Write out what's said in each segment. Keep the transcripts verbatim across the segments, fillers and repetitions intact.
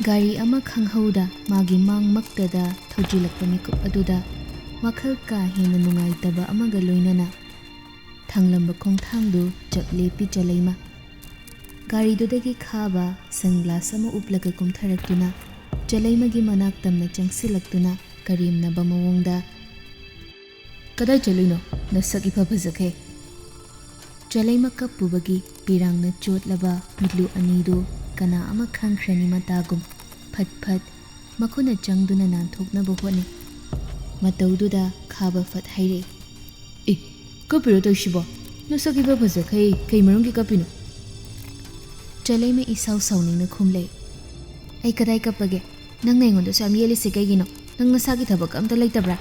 ꯒꯥꯔꯤ ꯑꯃ ꯈꯪꯍꯧꯗ ꯃꯥꯒꯤ ꯃꯥꯡꯃꯛꯇꯗ ꯊꯧꯖꯤꯜꯂꯛꯄ ꯃꯤꯀꯨꯞ ꯑꯗꯨꯗ ꯋꯥꯈꯜ ꯀꯥ ꯍꯦꯟꯅ ꯅꯨꯡꯉꯥꯏꯇꯕ ꯑꯃꯒ ꯂꯣꯏꯅꯅ ꯊꯥꯡꯂꯝꯕ ꯈꯣꯡꯊꯥꯡꯗꯨ ꯆꯞ ꯂꯦꯞꯄꯤ ꯆꯂꯩꯃ꯫ ꯒꯥꯔꯤꯗꯨꯗꯒꯤ ꯈꯥꯕ ꯁꯟꯒ꯭ꯂꯥꯁ ꯑꯃ ꯎꯞꯂꯒ ꯀꯨꯝꯊꯔꯛꯇꯨꯅ ꯆꯂꯩꯃꯒꯤ ꯃꯅꯥꯛ ꯇꯝꯅ ꯆꯪꯁꯤꯜꯂꯛꯇꯨꯅ ꯀꯔꯦꯝꯅꯕ ꯃꯑꯣꯡꯗ, "ꯀꯗꯥꯏ ꯆꯠꯂꯨꯏꯅꯣ? ꯅꯁꯛ ꯏꯐ ꯐꯖꯈꯩ!" ꯆꯂꯩꯃ ꯀꯞꯄꯨꯕꯒꯤ ꯄꯤꯔꯥꯡꯅ ꯆꯣꯠꯂꯕ ꯃꯤꯠꯂꯨ ꯑꯅꯤꯗꯨ ꯀꯅꯥ ꯑꯃ ꯈꯪꯈ꯭ꯔꯅꯤ ꯃꯇꯥꯒꯨꯝ ꯐꯠ ꯐꯠ ꯃꯈꯨꯠꯅ ꯆꯪꯗꯨꯅ ꯅꯥꯟꯊꯣꯛꯅꯕ ꯍꯣꯠꯅꯩ꯫ ꯃꯇꯧꯗꯨꯗ ꯈꯥꯕ ꯐꯠ ꯍꯥꯏꯔꯛꯏ, "ꯑꯦ, ꯀꯞꯄꯤꯔꯣ ꯇꯧꯏꯁꯤꯕꯣ? ꯅꯁꯛ ꯏꯐ ꯐꯖꯈꯩ ꯀꯩ ꯃꯔꯝꯒꯤ ꯀꯞꯄꯤꯅꯣ?" ꯆꯂꯩꯃ ꯏꯁꯥꯎ ꯁꯥꯎꯅꯤꯡꯅ ꯈꯨꯝꯂꯛꯏ, "ꯑꯩ ꯀꯗꯥꯏ ꯀꯞꯄꯒꯦ? ꯅꯪꯅ ꯑꯩꯉꯣꯟꯗꯁꯨ ꯌꯥꯝ ꯌꯦꯠꯂꯤꯁꯦ ꯀꯩꯒꯤꯅꯣ? ꯅꯪ ꯅꯁꯥꯒꯤ ꯊꯕꯛ ꯑꯝꯇ ꯂꯩꯇꯕ꯭ꯔꯥ?"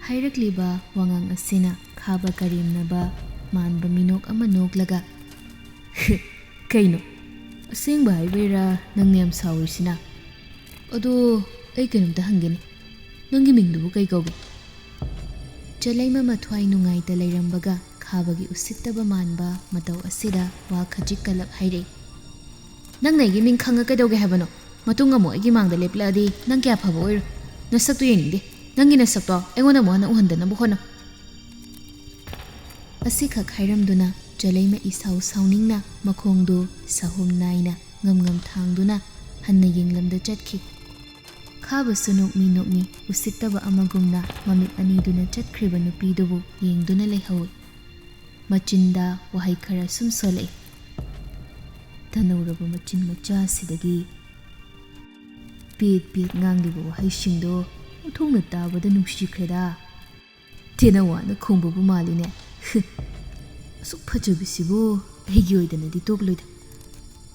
ꯍꯥꯏꯔꯛꯂꯤꯕ ꯋꯥꯉꯥꯡ ꯑꯁꯤꯅ ꯈꯥꯕ ꯀꯔꯦꯝꯅꯕ ꯃꯥꯟꯕ ꯃꯤꯅꯣꯛ ꯑꯃ ꯅꯣꯛꯂꯒ, "ꯀꯩꯅꯣ? ꯑꯁꯦꯡꯕ ꯍꯥꯏꯕꯩꯔꯥ ꯅꯪꯅ ꯌꯥꯝ ꯁꯥꯎꯔꯤꯁꯤꯅ? ꯑꯗꯣ ꯑꯩ ꯀꯩꯅꯣꯝꯇ ꯍꯪꯒꯦꯅꯦ, ꯅꯪꯒꯤ ꯃꯤꯡꯗꯨꯕꯨ ꯀꯩ ꯀꯧꯒꯦ?" ꯆꯂꯩꯃ ꯃꯊ꯭ꯋꯥꯏ ꯅꯨꯡꯉꯥꯏꯇ ꯂꯩꯔꯝꯕꯒ ꯈꯥꯕꯒꯤ ꯎꯁꯤꯠꯇꯕ ꯃꯥꯟꯕ ꯃꯇꯧ ꯑꯁꯤꯗ ꯋꯥ ꯈꯖꯤꯛ ꯀꯜꯂꯞ ꯍꯥꯏꯔꯛꯏ, "ꯅꯪꯅ ꯑꯩꯒꯤ ꯃꯤꯡ ꯈꯪꯉ ꯀꯩꯗꯧꯒꯦ ꯍꯥꯏꯕꯅꯣ? ꯃꯇꯨꯡ ꯑꯃꯨꯛ ꯑꯩꯒꯤ ꯃꯥꯡꯗ ꯂꯦꯞꯂꯛꯑꯗꯤ ꯅꯪ ꯀꯌꯥ ꯐꯕ ꯑꯣꯏꯔꯣꯏ꯫ ꯅꯁꯛꯇꯨ ꯌꯦꯡꯅꯤꯡꯗꯦ꯫ ꯅꯪꯒꯤ ꯅꯁꯛꯇꯣ ꯑꯩꯉꯣꯟꯗ ꯑꯃꯨꯛ ꯍꯟꯅ ꯎꯍꯟꯗꯅꯕ ꯍꯣꯠꯅꯧ꯫" ꯑꯁꯤꯈꯛ ꯍꯥꯏꯔꯝꯗꯨꯅ ꯆꯂꯩꯃ ꯏꯁꯥꯎ ꯁꯥꯎꯅꯤꯡꯅ ꯃꯈꯣꯡꯗꯨ ꯁꯥꯍꯨꯝ ꯅꯥꯏꯅ ꯉꯝ ꯉꯝ ꯊꯥꯡꯗꯨꯅ ꯍꯟꯅ ꯌꯦꯡꯂꯝꯗ ꯆꯠꯈꯤ꯫ ꯈꯥꯕꯁꯨ ꯅꯣꯛꯃꯤ ꯅꯣꯛꯃꯤ ꯎꯁꯤꯠꯇꯕ ꯑꯃꯒꯨꯝꯅ ꯃꯃꯤꯠ ꯑꯅꯤꯗꯨꯅ ꯆꯠꯈ꯭ꯔꯤꯕ ꯅꯨꯄꯤꯗꯨꯕꯨ ꯌꯦꯡꯗꯨꯅ ꯂꯩꯍꯧꯏ꯫ ꯃꯆꯤꯟꯗ ꯋꯥꯍꯩ ꯈꯔ ꯁꯨꯝ ꯁꯣꯜꯂꯛꯏ꯫ ꯇꯅꯧꯔꯕ ꯃꯆꯤꯟ ꯃꯆꯥꯁꯤꯗꯒꯤ ꯄꯦꯠ ꯄꯦꯠ ꯉꯥꯡꯂꯤꯕ ꯋꯥꯍꯩꯁꯤꯡꯗꯣ ꯑꯣꯟꯊꯣꯛꯅ ꯇꯥꯕꯗ ꯅꯨꯡꯁꯤꯈ꯭ꯔꯦꯗ꯫ ꯇꯦꯅꯋꯥꯅ ꯈꯣꯡꯕꯕꯨ ꯃꯥꯜꯂꯤꯅꯦ꯫ ꯑꯁꯨꯛ ꯐꯖꯕꯤꯁꯤꯕꯨ ꯑꯩꯒꯤ ꯑꯣꯏꯗꯅꯗꯤ ꯇꯣꯛꯂꯣꯏꯗ꯫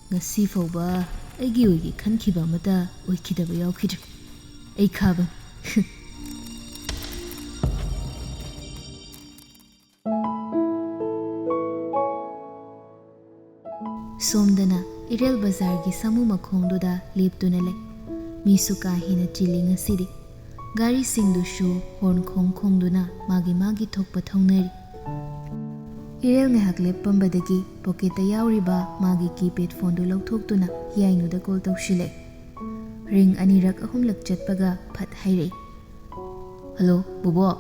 ꯉꯁꯤ ꯐꯥꯎꯕ ꯑꯩꯒꯤ ꯑꯣꯏꯒꯦ ꯈꯟꯈꯤꯕ ꯑꯃꯠꯇ ꯑꯣꯏꯈꯤꯗꯕ ꯌꯥꯎꯈꯤꯗ꯭ꯔꯤ꯫ ꯑꯩ ꯈꯥꯕꯅꯤ꯫ ꯁꯣꯝꯗꯅ ꯏꯔꯦꯜ ꯕꯖꯥꯔꯒꯤ ꯁꯥꯃꯨ ꯃꯈꯣꯡꯗꯨꯗ ꯂꯦꯞꯇꯨꯅ ꯂꯩ꯫ ꯃꯤꯁꯨ ꯀꯥ ꯍꯦꯟꯅ ꯆꯤꯜꯂꯤ ꯉꯁꯤꯗꯤ꯫ ꯒꯥꯔꯤꯁꯤꯡꯗꯨꯁꯨ ꯍꯣꯔꯟ ꯈꯣꯡ ꯈꯣꯡꯗꯨꯅ ꯃꯥꯒꯤ ꯃꯥꯒꯤ ꯊꯣꯛꯄ ꯊꯧꯅꯔꯤ꯫ ꯏꯔꯦꯜ ꯉꯥꯏꯍꯥꯛ ꯂꯦꯞꯄꯝꯕꯗꯒꯤ ꯄꯣꯀꯦꯠꯇ ꯌꯥꯎꯔꯤꯕ ꯃꯥꯒꯤ ꯀꯤꯄꯦꯗ ꯐꯣꯟꯗꯨ ꯂꯧꯊꯣꯛꯇꯨꯅ ꯍꯤꯌꯥꯏꯅꯨꯗ ꯀꯣꯜ ꯇꯧꯁꯤꯜꯂꯦ꯫ ꯔꯤꯡ ꯑꯅꯤꯔꯛ ꯑꯍꯨꯝꯂꯛ ꯆꯠꯄꯒ ꯐꯠ ꯍꯥꯏꯔꯛꯏ꯫ "ꯍꯜꯂꯣ, ꯕꯣꯕꯣꯛ꯫"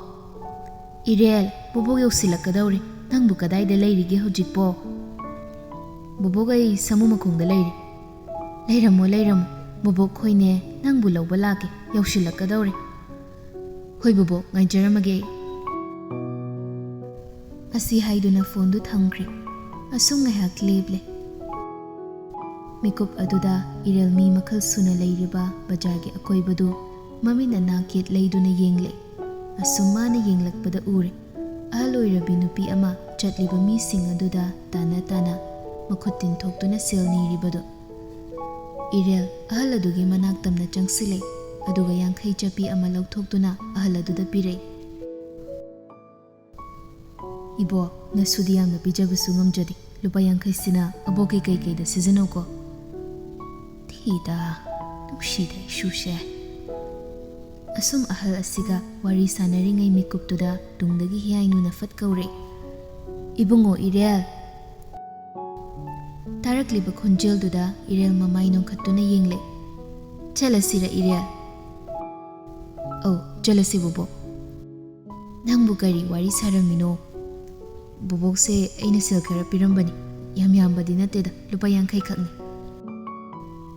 "ꯏꯔꯦꯜ, ꯕꯣꯕꯣꯛ ꯌꯧꯁꯤꯜꯂꯛꯀꯗꯧꯔꯦ꯫ ꯅꯪꯕꯨ ꯀꯗꯥꯏꯗ ꯂꯩꯔꯤꯒꯦ ꯍꯧꯖꯤꯛꯄꯣ?" "ꯕꯣꯕꯣꯛ, ꯑꯩ ꯁꯥꯃꯨ ꯃꯈꯣꯡꯗ ꯂꯩꯔꯦ꯫" "ꯂꯩꯔꯝꯃꯣ, ꯂꯩꯔꯝꯃꯣ꯫ ꯕꯣꯕꯣꯛ ꯈꯣꯏꯅꯦ ꯅꯪꯕꯨ ꯂꯧꯕ ꯂꯥꯛꯀꯦ꯫ ꯌꯧꯁꯤꯜꯂꯛꯀꯗꯧꯔꯦ꯫" "ꯍꯣꯏ ꯕꯣꯕꯣꯛ, ꯉꯥꯏꯖꯔꯝꯃꯒꯦ ꯑꯩ꯫" ꯑꯁꯤ ꯍꯥꯏꯗꯨꯅ ꯐꯣꯟꯗꯨ ꯊꯝꯈ꯭ꯔꯦ꯫ ꯑꯁꯨꯝ ꯉꯥꯏꯍꯥꯛ ꯂꯦꯞꯂꯦ꯫ ꯃꯤꯀꯨꯞ ꯑꯗꯨꯗ ꯏꯔꯦꯜ ꯃꯤ ꯃꯈꯜ ꯁꯨꯅ ꯂꯩꯔꯤꯕ ꯕꯖꯥꯔꯒꯤ ꯑꯀꯣꯏꯕꯗꯨ ꯃꯃꯤꯠꯅ ꯅꯥꯛ ꯌꯦꯠ ꯂꯩꯗꯨꯅ ꯌꯦꯡꯂꯦ꯫ ꯑꯁꯨꯝ ꯃꯥꯅ ꯌꯦꯡꯂꯛꯄꯗ ꯎꯔꯦ, ꯑꯍꯜ ꯑꯣꯏꯔꯕꯤ ꯅꯨꯄꯤ ꯑꯃ ꯆꯠꯂꯤꯕ ꯃꯤꯁꯤꯡ ꯑꯗꯨꯗ ꯇꯥꯅ ꯇꯥꯅ ꯃꯈꯨꯠ ꯇꯤꯟꯊꯣꯛꯇꯨꯅ ꯁꯦꯜ ꯅꯤꯔꯤꯕꯗꯨ꯫ ꯏꯔꯦꯜ ꯑꯍꯜ ꯑꯗꯨꯒꯤ ꯃꯅꯥꯛ ꯇꯝꯅ ꯆꯪꯁꯤꯜꯂꯦ, ꯑꯗꯨꯒ ꯌꯥꯡꯈꯩ ꯆꯞꯄꯤ ꯑꯃ ꯂꯧꯊꯣꯛꯇꯨꯅ ꯑꯍꯜ ꯑꯗꯨꯗ ꯄꯤꯔꯛꯏ꯫ "ꯏꯕꯣ, ꯅꯁꯨꯗꯤ ꯌꯥꯝꯅ ꯄꯤꯖꯕꯁꯨ ꯉꯝꯖꯗꯦ꯫ ꯂꯨꯄꯥ ꯌꯥꯡꯈꯩꯁꯤꯅ ꯑꯕꯣꯛꯀꯤ ꯀꯩꯀꯩꯗ ꯁꯤꯖꯤꯟꯅꯧꯀꯣ꯫" "ꯊꯤꯗ, ꯅꯨꯡꯁꯤꯗ ꯏꯁꯨꯁꯦ꯫" ꯑꯁꯨꯝ ꯑꯍꯜ ꯑꯁꯤꯒ ꯋꯥꯔꯤ ꯁꯥꯟꯅꯔꯤꯉꯩ ꯃꯤꯀꯨꯞꯇꯨꯗ ꯇꯨꯡꯗꯒꯤ ꯍꯤꯌꯥꯏꯅꯨꯅ ꯐꯠ ꯀꯧꯔꯦ, "ꯏꯕꯨꯡꯉꯣ ꯏꯔꯦꯜ!" ꯇꯥꯔꯛꯂꯤꯕ ꯈꯣꯟꯖꯦꯜꯗꯨꯗ ꯏꯔꯦꯜ ꯃꯃꯥꯏ ꯅꯣꯟꯈꯠꯇꯨꯅ ꯌꯦꯡꯂꯦ꯫ "ꯆꯠꯂꯁꯤꯔ ꯏꯔꯦꯜ?" "ꯑꯧ, ꯆꯠꯂꯁꯤ ꯕꯣꯕꯣꯛ꯫" "ꯅꯪꯕꯨ ꯀꯔꯤ ꯋꯥꯔꯤ ꯁꯥꯔꯝꯃꯤꯅꯣ?" "ꯕꯣꯕꯣꯛꯁꯦ ꯑꯩꯅ ꯁꯦꯜ ꯈꯔ ꯄꯤꯔꯝꯕꯅꯤ꯫ ꯌꯥꯝ ꯌꯥꯝꯕꯗꯤ ꯅꯠꯇꯦꯗ, ꯂꯨꯄꯥ ꯌꯥꯡꯈꯩ ꯈꯛꯅꯤ꯫"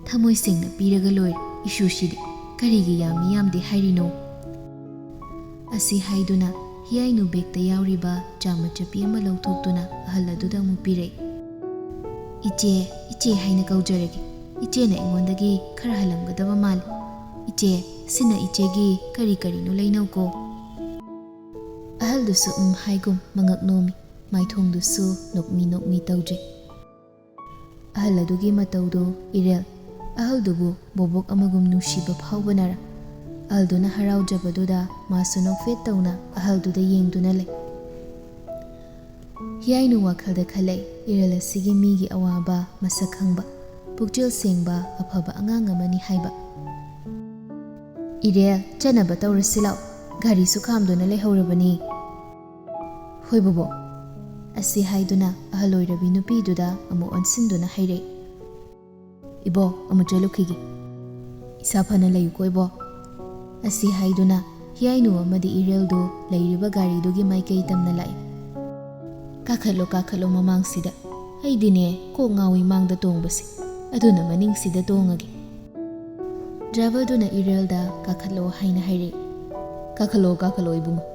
"ꯊꯃꯣꯏ ꯁꯦꯡꯅ ꯄꯤꯔꯒ ꯂꯣꯏꯔꯦ, ꯏꯁꯨꯁꯤꯗꯤ꯫ ꯀꯔꯤꯒꯤ ꯌꯥꯝꯃꯤ ꯌꯥꯝꯗꯦ ꯍꯥꯏꯔꯤꯅꯣ?" ꯑꯁꯤ ꯍꯥꯏꯗꯨꯅ ꯍꯤꯌꯥꯏꯅꯨ ꯕꯦꯛꯇ ꯌꯥꯎꯔꯤꯕ ꯆꯥꯃ ꯆꯞꯄꯤ ꯑꯃ ꯂꯧꯊꯣꯛꯇꯨꯅ ꯑꯍꯜ ꯑꯗꯨꯗ ꯑꯃꯨꯛ ꯄꯤꯔꯛꯏ꯫ "ꯏꯆꯦ, ꯏꯆꯦ ꯍꯥꯏꯅ ꯀꯧꯖꯔꯒꯦ꯫ ꯏꯆꯦꯅ ꯑꯩꯉꯣꯟꯗꯒꯤ ꯈꯔ ꯍꯜꯂꯝꯒꯗꯕ ꯃꯥꯜꯂꯤ꯫ ꯏꯆꯦ, ꯁꯤꯅ ꯏꯆꯦꯒꯤ ꯀꯔꯤ ꯀꯔꯤꯅꯣ ꯂꯩꯅꯧꯀꯣ꯫" ꯑꯍꯜꯗꯨꯁꯨ ꯎꯝ ꯍꯥꯏꯒꯨꯝ ꯃꯉꯛ ꯅꯣꯝꯃꯤ, ꯃꯥꯏꯊꯣꯡꯗꯨꯁꯨ ꯅꯣꯛꯃꯤ ꯅꯣꯛꯃꯤ ꯇꯧꯖꯩ꯫ ꯑꯍꯜ ꯑꯗꯨꯒꯤ ꯃꯇꯧꯗꯨ ꯏꯔꯦꯜ ꯑꯍꯜꯗꯨꯕꯨ ꯕꯣꯕꯣꯛ ꯑꯃꯒꯨꯝ ꯅꯨꯡꯁꯤꯕ ꯐꯥꯎꯕꯅꯔ, ꯑꯍꯜꯗꯨꯅ ꯍꯔꯥꯎꯖꯕꯗꯨꯗ ꯃꯥꯁꯨ ꯅꯣꯛꯐꯦꯠ ꯇꯧꯅ ꯑꯍꯜꯗꯨꯗ ꯌꯦꯡꯗꯨꯅ ꯂꯩ꯫ ꯍꯤꯌꯥꯏꯅꯨ ꯋꯥꯈꯜꯗ ꯈꯜꯂꯛꯏ, ꯏꯔꯦꯜ ꯑꯁꯤꯒꯤ ꯃꯤꯒꯤ ꯑꯋꯥꯕ ꯃꯁꯛ ꯈꯪꯕ, ꯄꯨꯛꯆꯦꯜ ꯁꯦꯡꯕ, ꯑꯐꯕ ꯑꯉꯥꯡ ꯑꯃꯅꯤ ꯍꯥꯏꯕ꯫ "ꯏꯔꯦꯜ, ꯆꯠꯅꯕ ꯇꯧꯔꯁꯤ ꯂꯥꯛꯑꯣ, ꯒꯥꯔꯤꯁꯨ ꯈꯥꯝꯗꯨꯅ ꯂꯩꯍꯧꯔꯕꯅꯤ꯫" "ꯍꯣꯏ ꯕꯣꯕꯣꯛ꯫" ꯑꯁꯤ ꯍꯥꯏꯗꯨꯅ ꯑꯍꯜ ꯑꯣꯏꯔꯕꯤ ꯅꯨꯄꯤꯗꯨꯗ ꯑꯃꯨꯛ ꯑꯣꯟꯁꯤꯟꯗꯨꯅ ꯍꯥꯏꯔꯛꯏ, "ꯏꯕꯣ, ꯑꯃꯨꯛ ꯆꯠꯂꯨꯈꯤꯒꯦ꯫ ꯏꯁꯥ ꯐꯅ ꯂꯩꯌꯨꯀꯣ ꯏꯕꯣ"꯫ ꯑꯁꯤ ꯍꯥꯏꯗꯨꯅ ꯍꯤꯌꯥꯏꯅꯨ ꯑꯃꯗꯤ ꯏꯔꯦꯜꯗꯨ ꯂꯩꯔꯤꯕ ꯒꯥꯔꯤꯗꯨꯒꯤ ꯃꯥꯏꯀꯩ ꯇꯝꯅ ꯂꯥꯛꯏ꯫ "ꯀꯥꯈꯠꯂꯣ, ꯀꯥꯈꯠꯂꯣ ꯃꯃꯥꯡꯁꯤꯗ꯫ ꯑꯩꯗꯤꯅꯦ ꯀꯣꯛ ꯉꯥꯎꯏ ꯃꯥꯡꯗ ꯇꯣꯡꯕꯁꯦ, ꯑꯗꯨꯅ ꯃꯅꯤꯡꯁꯤꯗ ꯇꯣꯡꯉꯒꯦ"꯫ ꯗ꯭ꯔꯥꯏꯚꯔꯗꯨꯅ ꯏꯔꯦꯜꯗ "ꯀꯥꯈꯠꯂꯣ" ꯍꯥꯏꯅ ꯍꯥꯏꯔꯛꯏ꯫ "ꯀꯥꯈꯠꯂꯣ, ꯀꯥꯈꯠꯂꯣ ꯏꯕꯨꯡꯉꯣ"꯫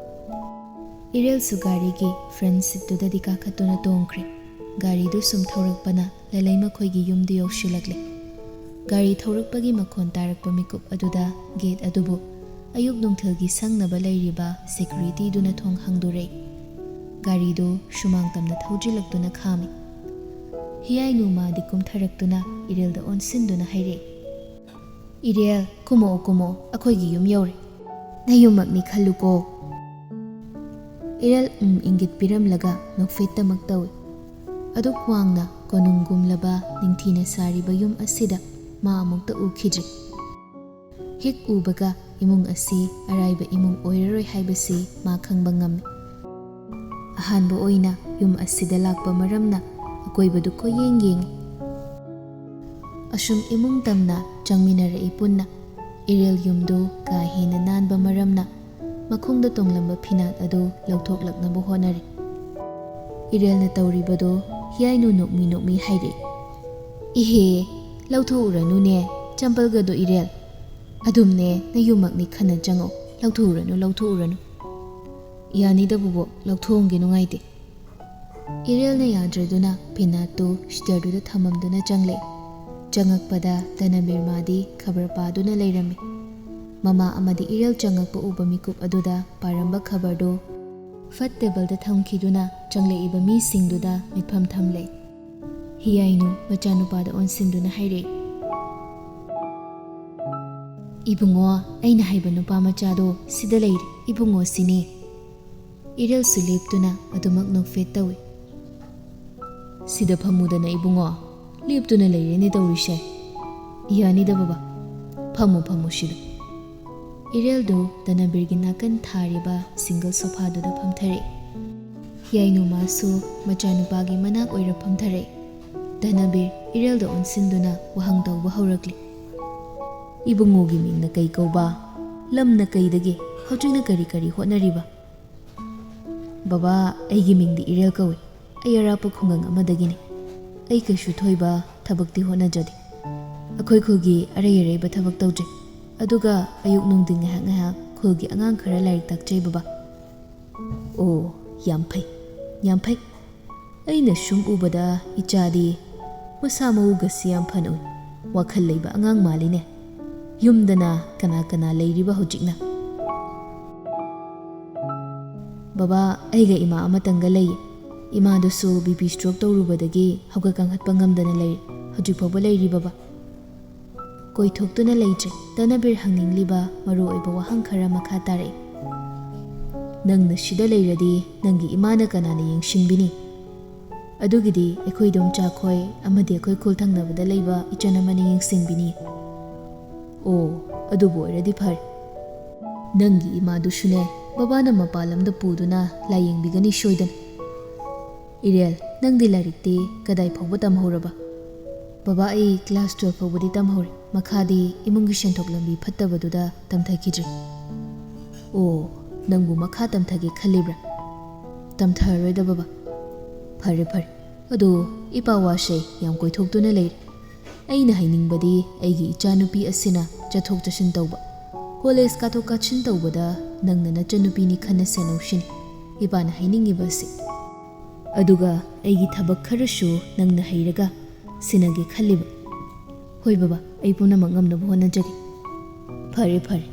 ꯏꯔꯦꯜꯁꯨ ꯒꯥꯔꯤꯒꯤ ꯐ꯭ꯔꯟꯠ ꯁꯤꯠꯇꯨꯗꯗꯤ ꯀꯥꯈꯠꯇꯨꯅ ꯇꯣꯡꯈ꯭ꯔꯦ꯫ ꯒꯥꯔꯤꯗꯨ ꯁꯨꯝ ꯊꯧꯔꯛꯄꯅ ꯂꯩꯂꯩ ꯃꯈꯣꯏꯒꯤ ꯌꯨꯝꯗꯨ ꯌꯧꯁꯤꯜꯂꯛꯂꯦ꯫ ꯒꯥꯔꯤ ꯊꯧꯔꯛꯄꯒꯤ ꯃꯈꯣꯟ ꯇꯥꯔꯛꯄ ꯃꯤꯀꯨꯞ ꯑꯗꯨꯗ ꯒꯦꯠ ꯑꯗꯨꯕꯨ ꯑꯌꯨꯛ ꯅꯨꯡꯊꯤꯜꯒꯤ ꯁꯪꯅꯕ ꯂꯩꯔꯤꯕ ꯁꯦꯀ꯭ꯌꯨꯔꯤꯇꯤꯗꯨꯅ ꯊꯣꯡ ꯍꯥꯡꯗꯣꯔꯛꯏ꯫ ꯒꯥꯔꯤꯗꯨ ꯁꯨꯃꯥꯡ ꯇꯝꯅ ꯊꯧꯖꯤꯜꯂꯛꯇꯨꯅ ꯈꯥꯝꯃꯤ꯫ ꯍꯤꯌꯥꯏꯅꯨ ꯃꯥꯗꯤ ꯀꯨꯝꯊꯔꯛꯇꯨꯅ ꯏꯔꯦꯜꯗ ꯑꯣꯟꯁꯤꯟꯗꯨꯅ ꯍꯥꯏꯔꯛꯏ, "ꯏꯔꯦꯜ, ꯀꯨꯝꯃꯛꯑꯣ, ꯀꯨꯝꯃꯛꯑꯣ, ꯑꯩꯈꯣꯏꯒꯤ ꯌꯨꯝ ꯌꯧꯔꯦ꯫ ꯅꯌꯨꯝꯃꯛꯅꯤ ꯈꯜꯂꯨꯀꯣ"꯫ ꯏꯔꯦꯜ ꯎꯝ ꯏꯪꯒꯤꯠ ꯄꯤꯔꯝꯂꯒ ꯅꯣꯛꯐꯦꯠꯇꯃꯛ ꯇꯧꯏ꯫ ꯑꯗꯨꯛ ꯋꯥꯡꯅ ꯀꯣꯅꯨꯡꯒꯨꯝꯂꯕ ꯅꯤꯡꯊꯤꯅ ꯁꯥꯔꯤꯕ ꯌꯨꯝ ꯑꯁꯤꯗ ꯃꯥ ꯑꯃꯨꯛꯇ ꯎꯈꯤꯗ꯭ꯔꯤ꯫ ꯍꯦꯛ ꯎꯕꯒ ꯏꯃꯨꯡ ꯑꯁꯤ ꯑꯔꯥꯏꯕ ꯏꯃꯨꯡ ꯑꯣꯏꯔꯔꯣꯏ ꯍꯥꯏꯕꯁꯤ ꯃꯥ ꯈꯪꯕ ꯉꯝꯃꯤ꯫ ꯑꯍꯥꯟꯕ ꯑꯣꯏꯅ ꯌꯨꯝ ꯑꯁꯤꯗ ꯂꯥꯛꯄ ꯃꯔꯝꯅ ꯑꯀꯣꯏꯕꯗꯨ ꯀꯣꯏꯌꯦꯡ ꯌꯦꯡꯏ꯫ ꯑꯁꯨꯝ ꯏꯃꯨꯡ ꯇꯝꯅ ꯆꯪꯃꯤꯟꯅꯔꯛꯏ ꯄꯨꯟꯅ꯫ ꯏꯔꯦꯜ ꯌꯨꯝꯗꯨ ꯀꯥ ꯍꯦꯟꯅ ꯅꯥꯟꯕ ꯃꯔꯝꯅ ꯃꯈꯣꯡꯗ ꯇꯣꯡꯂꯝꯕ ꯐꯤꯅꯥꯠ ꯑꯗꯨ ꯂꯧꯊꯣꯛꯂꯛꯅꯕ ꯍꯣꯠꯅꯔꯤ꯫ ꯏꯔꯦꯜꯅ ꯇꯧꯔꯤꯕꯗꯨ ꯍꯤꯌꯥꯏꯅꯨ ꯅꯣꯛꯃꯤ ꯅꯣꯛꯃꯤ ꯍꯥꯏꯔꯛꯏ, "ꯏꯍꯦ, ꯂꯧꯊꯣꯛꯎꯔꯅꯨꯅꯦ, ꯆꯝꯄꯜꯒꯗꯣ ꯏꯔꯦꯜ꯫ ꯑꯗꯨꯝꯅꯦ, ꯅꯌꯨꯝꯃꯛꯅꯤ ꯈꯟꯅ ꯆꯪꯉꯛꯑꯣ, ꯂꯧꯊꯣꯛꯎꯔꯅꯨ, ꯂꯧꯊꯣꯛꯎꯔꯅꯨ"꯫ "ꯌꯥꯅꯤꯗ ꯕꯨꯕꯣꯛ, ꯂꯧꯊꯣꯛꯑꯝꯒꯦ, ꯅꯨꯡꯉꯥꯏꯇꯦ"꯫ ꯏꯔꯦꯜꯅ ꯌꯥꯗ꯭ꯔꯗꯨꯅ ꯐꯤꯅꯥꯠꯇꯨ ꯁꯤꯇꯔꯗꯨꯗ ꯊꯝꯃꯝꯗꯨꯅ ꯆꯪꯂꯛꯏ꯫ ꯆꯪꯉꯛꯄꯗ ꯇꯅꯕꯤꯔ ꯃꯥꯗꯤ ꯈꯕꯔ ꯄꯥꯗꯨꯅ ꯂꯩꯔꯝꯃꯤ꯫ ꯃꯃꯥ ꯑꯃꯗꯤ ꯏꯔꯦꯜ ꯆꯪꯉꯛꯄ ꯎꯕ ꯃꯤꯀꯨꯞ ꯑꯗꯨꯗ ꯄꯥꯔꯝꯕ ꯈꯕꯔꯗꯨ ꯐꯠ ꯇꯦꯕꯜꯗ ꯊꯝꯈꯤꯗꯨꯅ ꯆꯪꯂꯛꯏꯕ ꯃꯤꯁꯤꯡꯗꯨꯗ ꯃꯤꯠꯐꯝ ꯊꯝꯂꯦ꯫ ꯍꯤꯌꯥꯏꯅꯨ ꯃꯆꯥꯅꯨꯄꯥꯗ ꯑꯣꯟꯁꯤꯟꯗꯨꯅ ꯍꯥꯏꯔꯛꯏ, "ꯏꯕꯨꯡꯉꯣ, ꯑꯩꯅ ꯍꯥꯏꯕ ꯅꯨꯄꯥ ꯃꯆꯥꯗꯣ ꯁꯤꯗ ꯂꯩꯔꯦ, ꯏꯕꯨꯡꯉꯣ ꯁꯤꯅꯤ"꯫ ꯏꯔꯦꯜꯁꯨ ꯂꯦꯞꯇꯨꯅ ꯑꯗꯨꯃꯛ ꯅꯣꯛꯐꯦꯠ ꯇꯧꯏ꯫ "ꯁꯤꯗ ꯐꯝꯃꯨꯗꯅ ꯏꯕꯨꯡꯉꯣ, ꯂꯦꯞꯇꯨꯅ ꯂꯩꯔꯦꯅꯦ ꯇꯧꯔꯤꯁꯦ"꯫ "ꯌꯥꯅꯤꯗ ꯕꯕꯥ, ꯐꯝꯃꯨ ꯐꯝꯃꯨ ꯁꯤꯗ"꯫ ꯏꯔꯦꯜꯗꯨ ꯇꯅꯕꯤꯔꯒꯤ ꯅꯥꯀꯟ ꯊꯥꯔꯤꯕ ꯁꯤꯡꯒꯜ ꯁꯣꯐꯥꯗꯨꯗ ꯐꯝꯊꯔꯛꯏ꯫ ꯌꯥꯏꯅꯨꯃꯥꯁꯨ ꯃꯆꯥꯅꯨꯄꯥꯒꯤ ꯃꯅꯥꯛ ꯑꯣꯏꯔ ꯐꯝꯊꯔꯛꯏ꯫ ꯙꯅꯕꯤꯔ ꯏꯔꯦꯜꯗ ꯑꯣꯟꯁꯤꯟꯗꯨꯅ ꯋꯥꯍꯪ ꯇꯧꯕ ꯍꯧꯔꯛꯂꯤ꯫ "ꯏꯕꯨꯡꯉꯣꯒꯤ ꯃꯤꯡꯅ ꯀꯩ ꯀꯧꯕ? ꯂꯝꯅ ꯀꯩꯗꯒꯤ? ꯍꯧꯖꯤꯛꯅ ꯀꯔꯤ ꯀꯔꯤ ꯍꯣꯠꯅꯔꯤꯕ?" "ꯕꯕꯥ, ꯑꯩꯒꯤ ꯃꯤꯡꯗꯤ ꯏꯔꯦꯜ ꯀꯧꯏ꯫ ꯑꯩ ꯑꯔꯥꯞꯄ ꯈꯨꯡꯒꯪ ꯑꯃꯗꯒꯤꯅꯤ꯫ ꯑꯩ ꯀꯩꯁꯨ ꯊꯣꯏꯕ ꯊꯕꯛꯇꯤ ꯍꯣꯠꯅꯖꯗꯦ꯫ ꯑꯩꯈꯣꯏ ꯈꯨꯜꯒꯤ ꯑꯔꯩ ꯑꯔꯩꯕ ꯊꯕꯛ ꯇꯧꯖꯩ꯫ ꯑꯗꯨꯒ ꯑꯌꯨꯛ ꯅꯨꯡꯊꯤꯟ ꯉꯥꯏꯍꯥꯛ ꯉꯥꯏꯍꯥꯛ ꯈꯨꯜꯒꯤ ꯑꯉꯥꯡ ꯈꯔ ꯂꯥꯏꯔꯤꯛ ꯇꯥꯛꯆꯩ, ꯕꯕꯥ꯫" "ꯑꯣ, ꯌꯥꯝ ꯐꯩ, ꯌꯥꯝ ꯐꯩ꯫ ꯑꯩꯅ ꯁꯨꯝ ꯎꯕꯗ ꯏꯆꯥꯗꯤ ꯃꯁꯥ ꯃꯎꯒꯁꯤ ꯌꯥꯝ ꯐꯅ ꯎꯏ꯫ ꯋꯥꯈꯜ ꯂꯩꯕ ꯑꯉꯥꯡ ꯃꯥꯜꯂꯤꯅꯦ꯫ ꯌꯨꯝꯗꯅ ꯀꯅꯥ ꯀꯅꯥ ꯂꯩꯔꯤꯕ ꯍꯧꯖꯤꯛꯅ?" "ꯕꯕꯥ, ꯑꯩꯒ ꯏꯃꯥ ꯑꯃꯇꯪꯒ ꯂꯩꯌꯦ꯫ ꯏꯃꯥꯗꯨꯁꯨ ꯕꯤ ꯄꯤ ꯁ꯭ꯇ꯭ꯔꯣꯛ ꯇꯧꯔꯨꯕꯗꯒꯤ ꯍꯧꯒꯠ ꯀꯥꯡꯈꯠꯄ ꯉꯝꯗꯅ ꯂꯩꯔꯦ꯫ ꯍꯧꯖꯤꯛ ꯐꯥꯎꯕ ꯂꯩꯔꯤ, ꯕꯕꯥ꯫" ꯀꯣꯏꯊꯣꯛꯇꯨꯅ ꯂꯩꯇ꯭ꯔꯦ꯫ ꯙꯅꯕꯤꯔ ꯍꯪꯅꯤꯡꯂꯤꯕ ꯃꯔꯨꯑꯣꯏꯕ ꯋꯥꯍꯪ ꯈꯔ ꯃꯈꯥ ꯇꯥꯔꯛꯏ꯫ "ꯅꯪꯅ ꯁꯤꯗ ꯂꯩꯔꯗꯤ ꯅꯪꯒꯤ ꯏꯃꯥꯅ ꯀꯅꯥꯅ ꯌꯦꯡꯁꯤꯟꯕꯤꯅꯤ?" "ꯑꯗꯨꯒꯤꯗꯤ ꯑꯩꯈꯣꯏ ꯏꯗꯣꯝꯆꯥꯈꯣꯏ ꯑꯃꯗꯤ ꯑꯩꯈꯣꯏ ꯈꯨꯜ ꯊꯪꯅꯕꯗ ꯂꯩꯕ ꯏꯆꯟ ꯑꯃꯅ ꯌꯦꯡꯁꯤꯟꯕꯤꯅꯤ꯫" "ꯑꯣ, ꯑꯗꯨꯕꯨ ꯑꯣꯏꯔꯗꯤ ꯐꯔꯦ꯫ ꯅꯪꯒꯤ ꯏꯃꯥꯗꯨꯁꯨꯅꯦ, ꯕꯕꯥꯅ ꯃꯄꯥꯟ ꯂꯝꯗ ꯄꯨꯗꯨꯅ ꯂꯥꯌꯦꯡꯕꯤꯒꯅꯤ ꯁꯣꯏꯗꯅ꯫ ꯏꯔꯦꯜ, ꯅꯪꯗꯤ ꯂꯥꯏꯔꯤꯛꯇꯤ ꯀꯗꯥꯏ ꯐꯥꯎꯕ ꯇꯝꯍꯧꯔꯕ?" "ꯕꯕꯥ, ꯑꯩ ꯀ꯭ꯂꯥꯁ ꯇꯨꯌꯦꯜꯐ ꯐꯥꯎꯕꯗꯤ ꯇꯝꯍꯧꯔꯦ꯫ ꯃꯈꯥꯗꯤ ꯏꯃꯨꯡꯒꯤ ꯁꯦꯟꯊꯣꯛ ꯂꯝꯕꯤ ꯐꯠꯇꯕꯗꯨꯗ ꯇꯝꯊꯈꯤꯗ꯭ꯔꯦ꯫" "ꯑꯣ, ꯅꯪꯕꯨ ꯃꯈꯥ ꯇꯝꯊꯒꯦ ꯈꯜꯂꯤꯕ꯭ꯔꯥ?" "ꯇꯝꯊꯔꯔꯣꯏꯗ, ꯕꯕꯥ꯫" "ꯐꯔꯦ, ꯐꯔꯦ꯫ ꯑꯗꯣ ꯏꯄꯥ ꯋꯥꯁꯦ ꯌꯥꯝ ꯀꯣꯏꯊꯣꯛꯇꯨꯅ ꯂꯩꯔꯦ꯫ ꯑꯩꯅ ꯍꯥꯏꯅꯤꯡꯕꯗꯤ ꯑꯩꯒꯤ ꯏꯆꯥꯅꯨꯄꯤ ꯑꯁꯤꯅ ꯆꯠꯊꯣꯛ ꯆꯠꯁꯤꯟ ꯇꯧꯕ, ꯀꯣꯂꯦꯖ ꯀꯥꯊꯣꯛ ꯀꯥꯁꯤꯟ ꯇꯧꯕꯗ ꯅꯪꯅ ꯅꯆꯟꯅꯨꯄꯤꯅꯤ ꯈꯟꯅ ꯁꯦꯟꯅꯧ ꯁꯤꯅꯤ ꯏꯄꯥꯅ ꯍꯥꯏꯅꯤꯡꯉꯤꯕ ꯑꯁꯤ꯫ ꯑꯗꯨꯒ ꯑꯩꯒꯤ ꯊꯕꯛ ꯈꯔꯁꯨ ꯅꯪꯅ ꯍꯩꯔꯒ ꯁꯤꯟꯅꯒꯦ ꯈꯜꯂꯤꯕ꯫" "ꯍꯣꯏ ꯕꯕꯥ, ꯑꯩ ꯄꯨꯝꯅꯃꯛ ꯉꯝꯅꯕ ꯍꯣꯠꯅꯖꯒꯦ꯫" "ꯐꯔꯦ, ꯐꯔꯦ꯫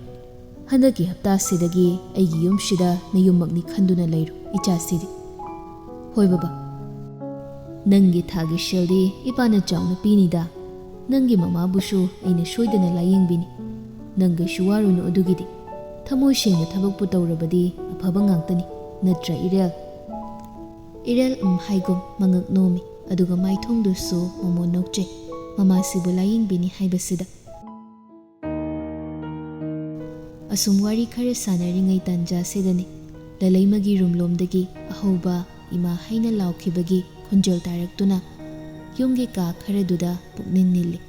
ꯍꯟꯗꯛꯀꯤ ꯍꯞꯇꯥꯁꯤꯗꯒꯤ ꯑꯩꯒꯤ ꯌꯨꯝꯁꯤꯗ ꯅꯌꯨꯝꯃꯛꯅꯤ ꯈꯟꯗꯨꯅ ꯂꯩꯔꯣ, ꯏꯆꯥꯁꯤꯗꯤ꯫" "ꯍꯣꯏ ꯕꯕꯥ꯫" "ꯅꯪꯒꯤ ꯊꯥꯒꯤ ꯁꯦꯜꯗꯤ ꯏꯄꯥꯅ ꯆꯥꯎꯅ ꯄꯤꯅꯤꯗ꯫ ꯅꯪꯒꯤ ꯃꯃꯥꯕꯨꯁꯨ ꯑꯩꯅ ꯁꯣꯏꯗꯅ ꯂꯥꯌꯦꯡꯕꯤꯅꯤ꯫ ꯅꯪ ꯀꯩꯁꯨ ꯋꯥꯔꯨꯅꯨ ꯑꯗꯨꯒꯤꯗꯤ꯫ ꯊꯃꯣꯏ ꯁꯦꯡꯅ ꯊꯕꯛꯄꯨ ꯇꯧꯔꯕꯗꯤ ꯑꯐꯕ ꯉꯥꯛꯇꯅꯤ꯫ ꯅꯠꯇ꯭ꯔꯥ, ꯏꯔꯦꯜ?" ꯏꯔꯦꯜ ꯎꯝ ꯍꯥꯏꯒꯨꯝ ꯃꯉꯛ ꯅꯣꯝꯃꯤ, ꯑꯗꯨꯒ ꯃꯥꯏꯊꯣꯡꯗꯨꯁꯨ ꯃꯣꯃꯣꯟ ꯅꯣꯛꯆꯩ, ꯃꯃꯥꯁꯤꯕꯨ ꯂꯥꯌꯦꯡꯕꯤꯅꯤ ꯍꯥꯏꯕꯁꯤꯗ꯫ ꯑꯁꯨꯝ ꯋꯥꯔꯤ ꯈꯔ ꯁꯥꯟꯅꯔꯤꯉꯩ ꯇꯥꯟꯖꯥꯁꯤꯗꯅꯤ ꯂꯂꯩꯃꯒꯤ ꯔꯨꯝꯂꯣꯝꯗꯒꯤ ꯍꯧꯕ ꯏꯃꯥ ꯍꯥꯏꯅ ꯂꯥꯎꯈꯤꯕꯒꯤ ꯈꯣꯟꯖꯦꯜ ꯇꯥꯔꯛꯇꯨꯅ ꯌꯨꯝꯒꯤ ꯀꯥ ꯈꯔꯗꯨꯗ ꯄꯨꯛꯅꯤꯡ ꯅꯤꯜꯂꯤ꯫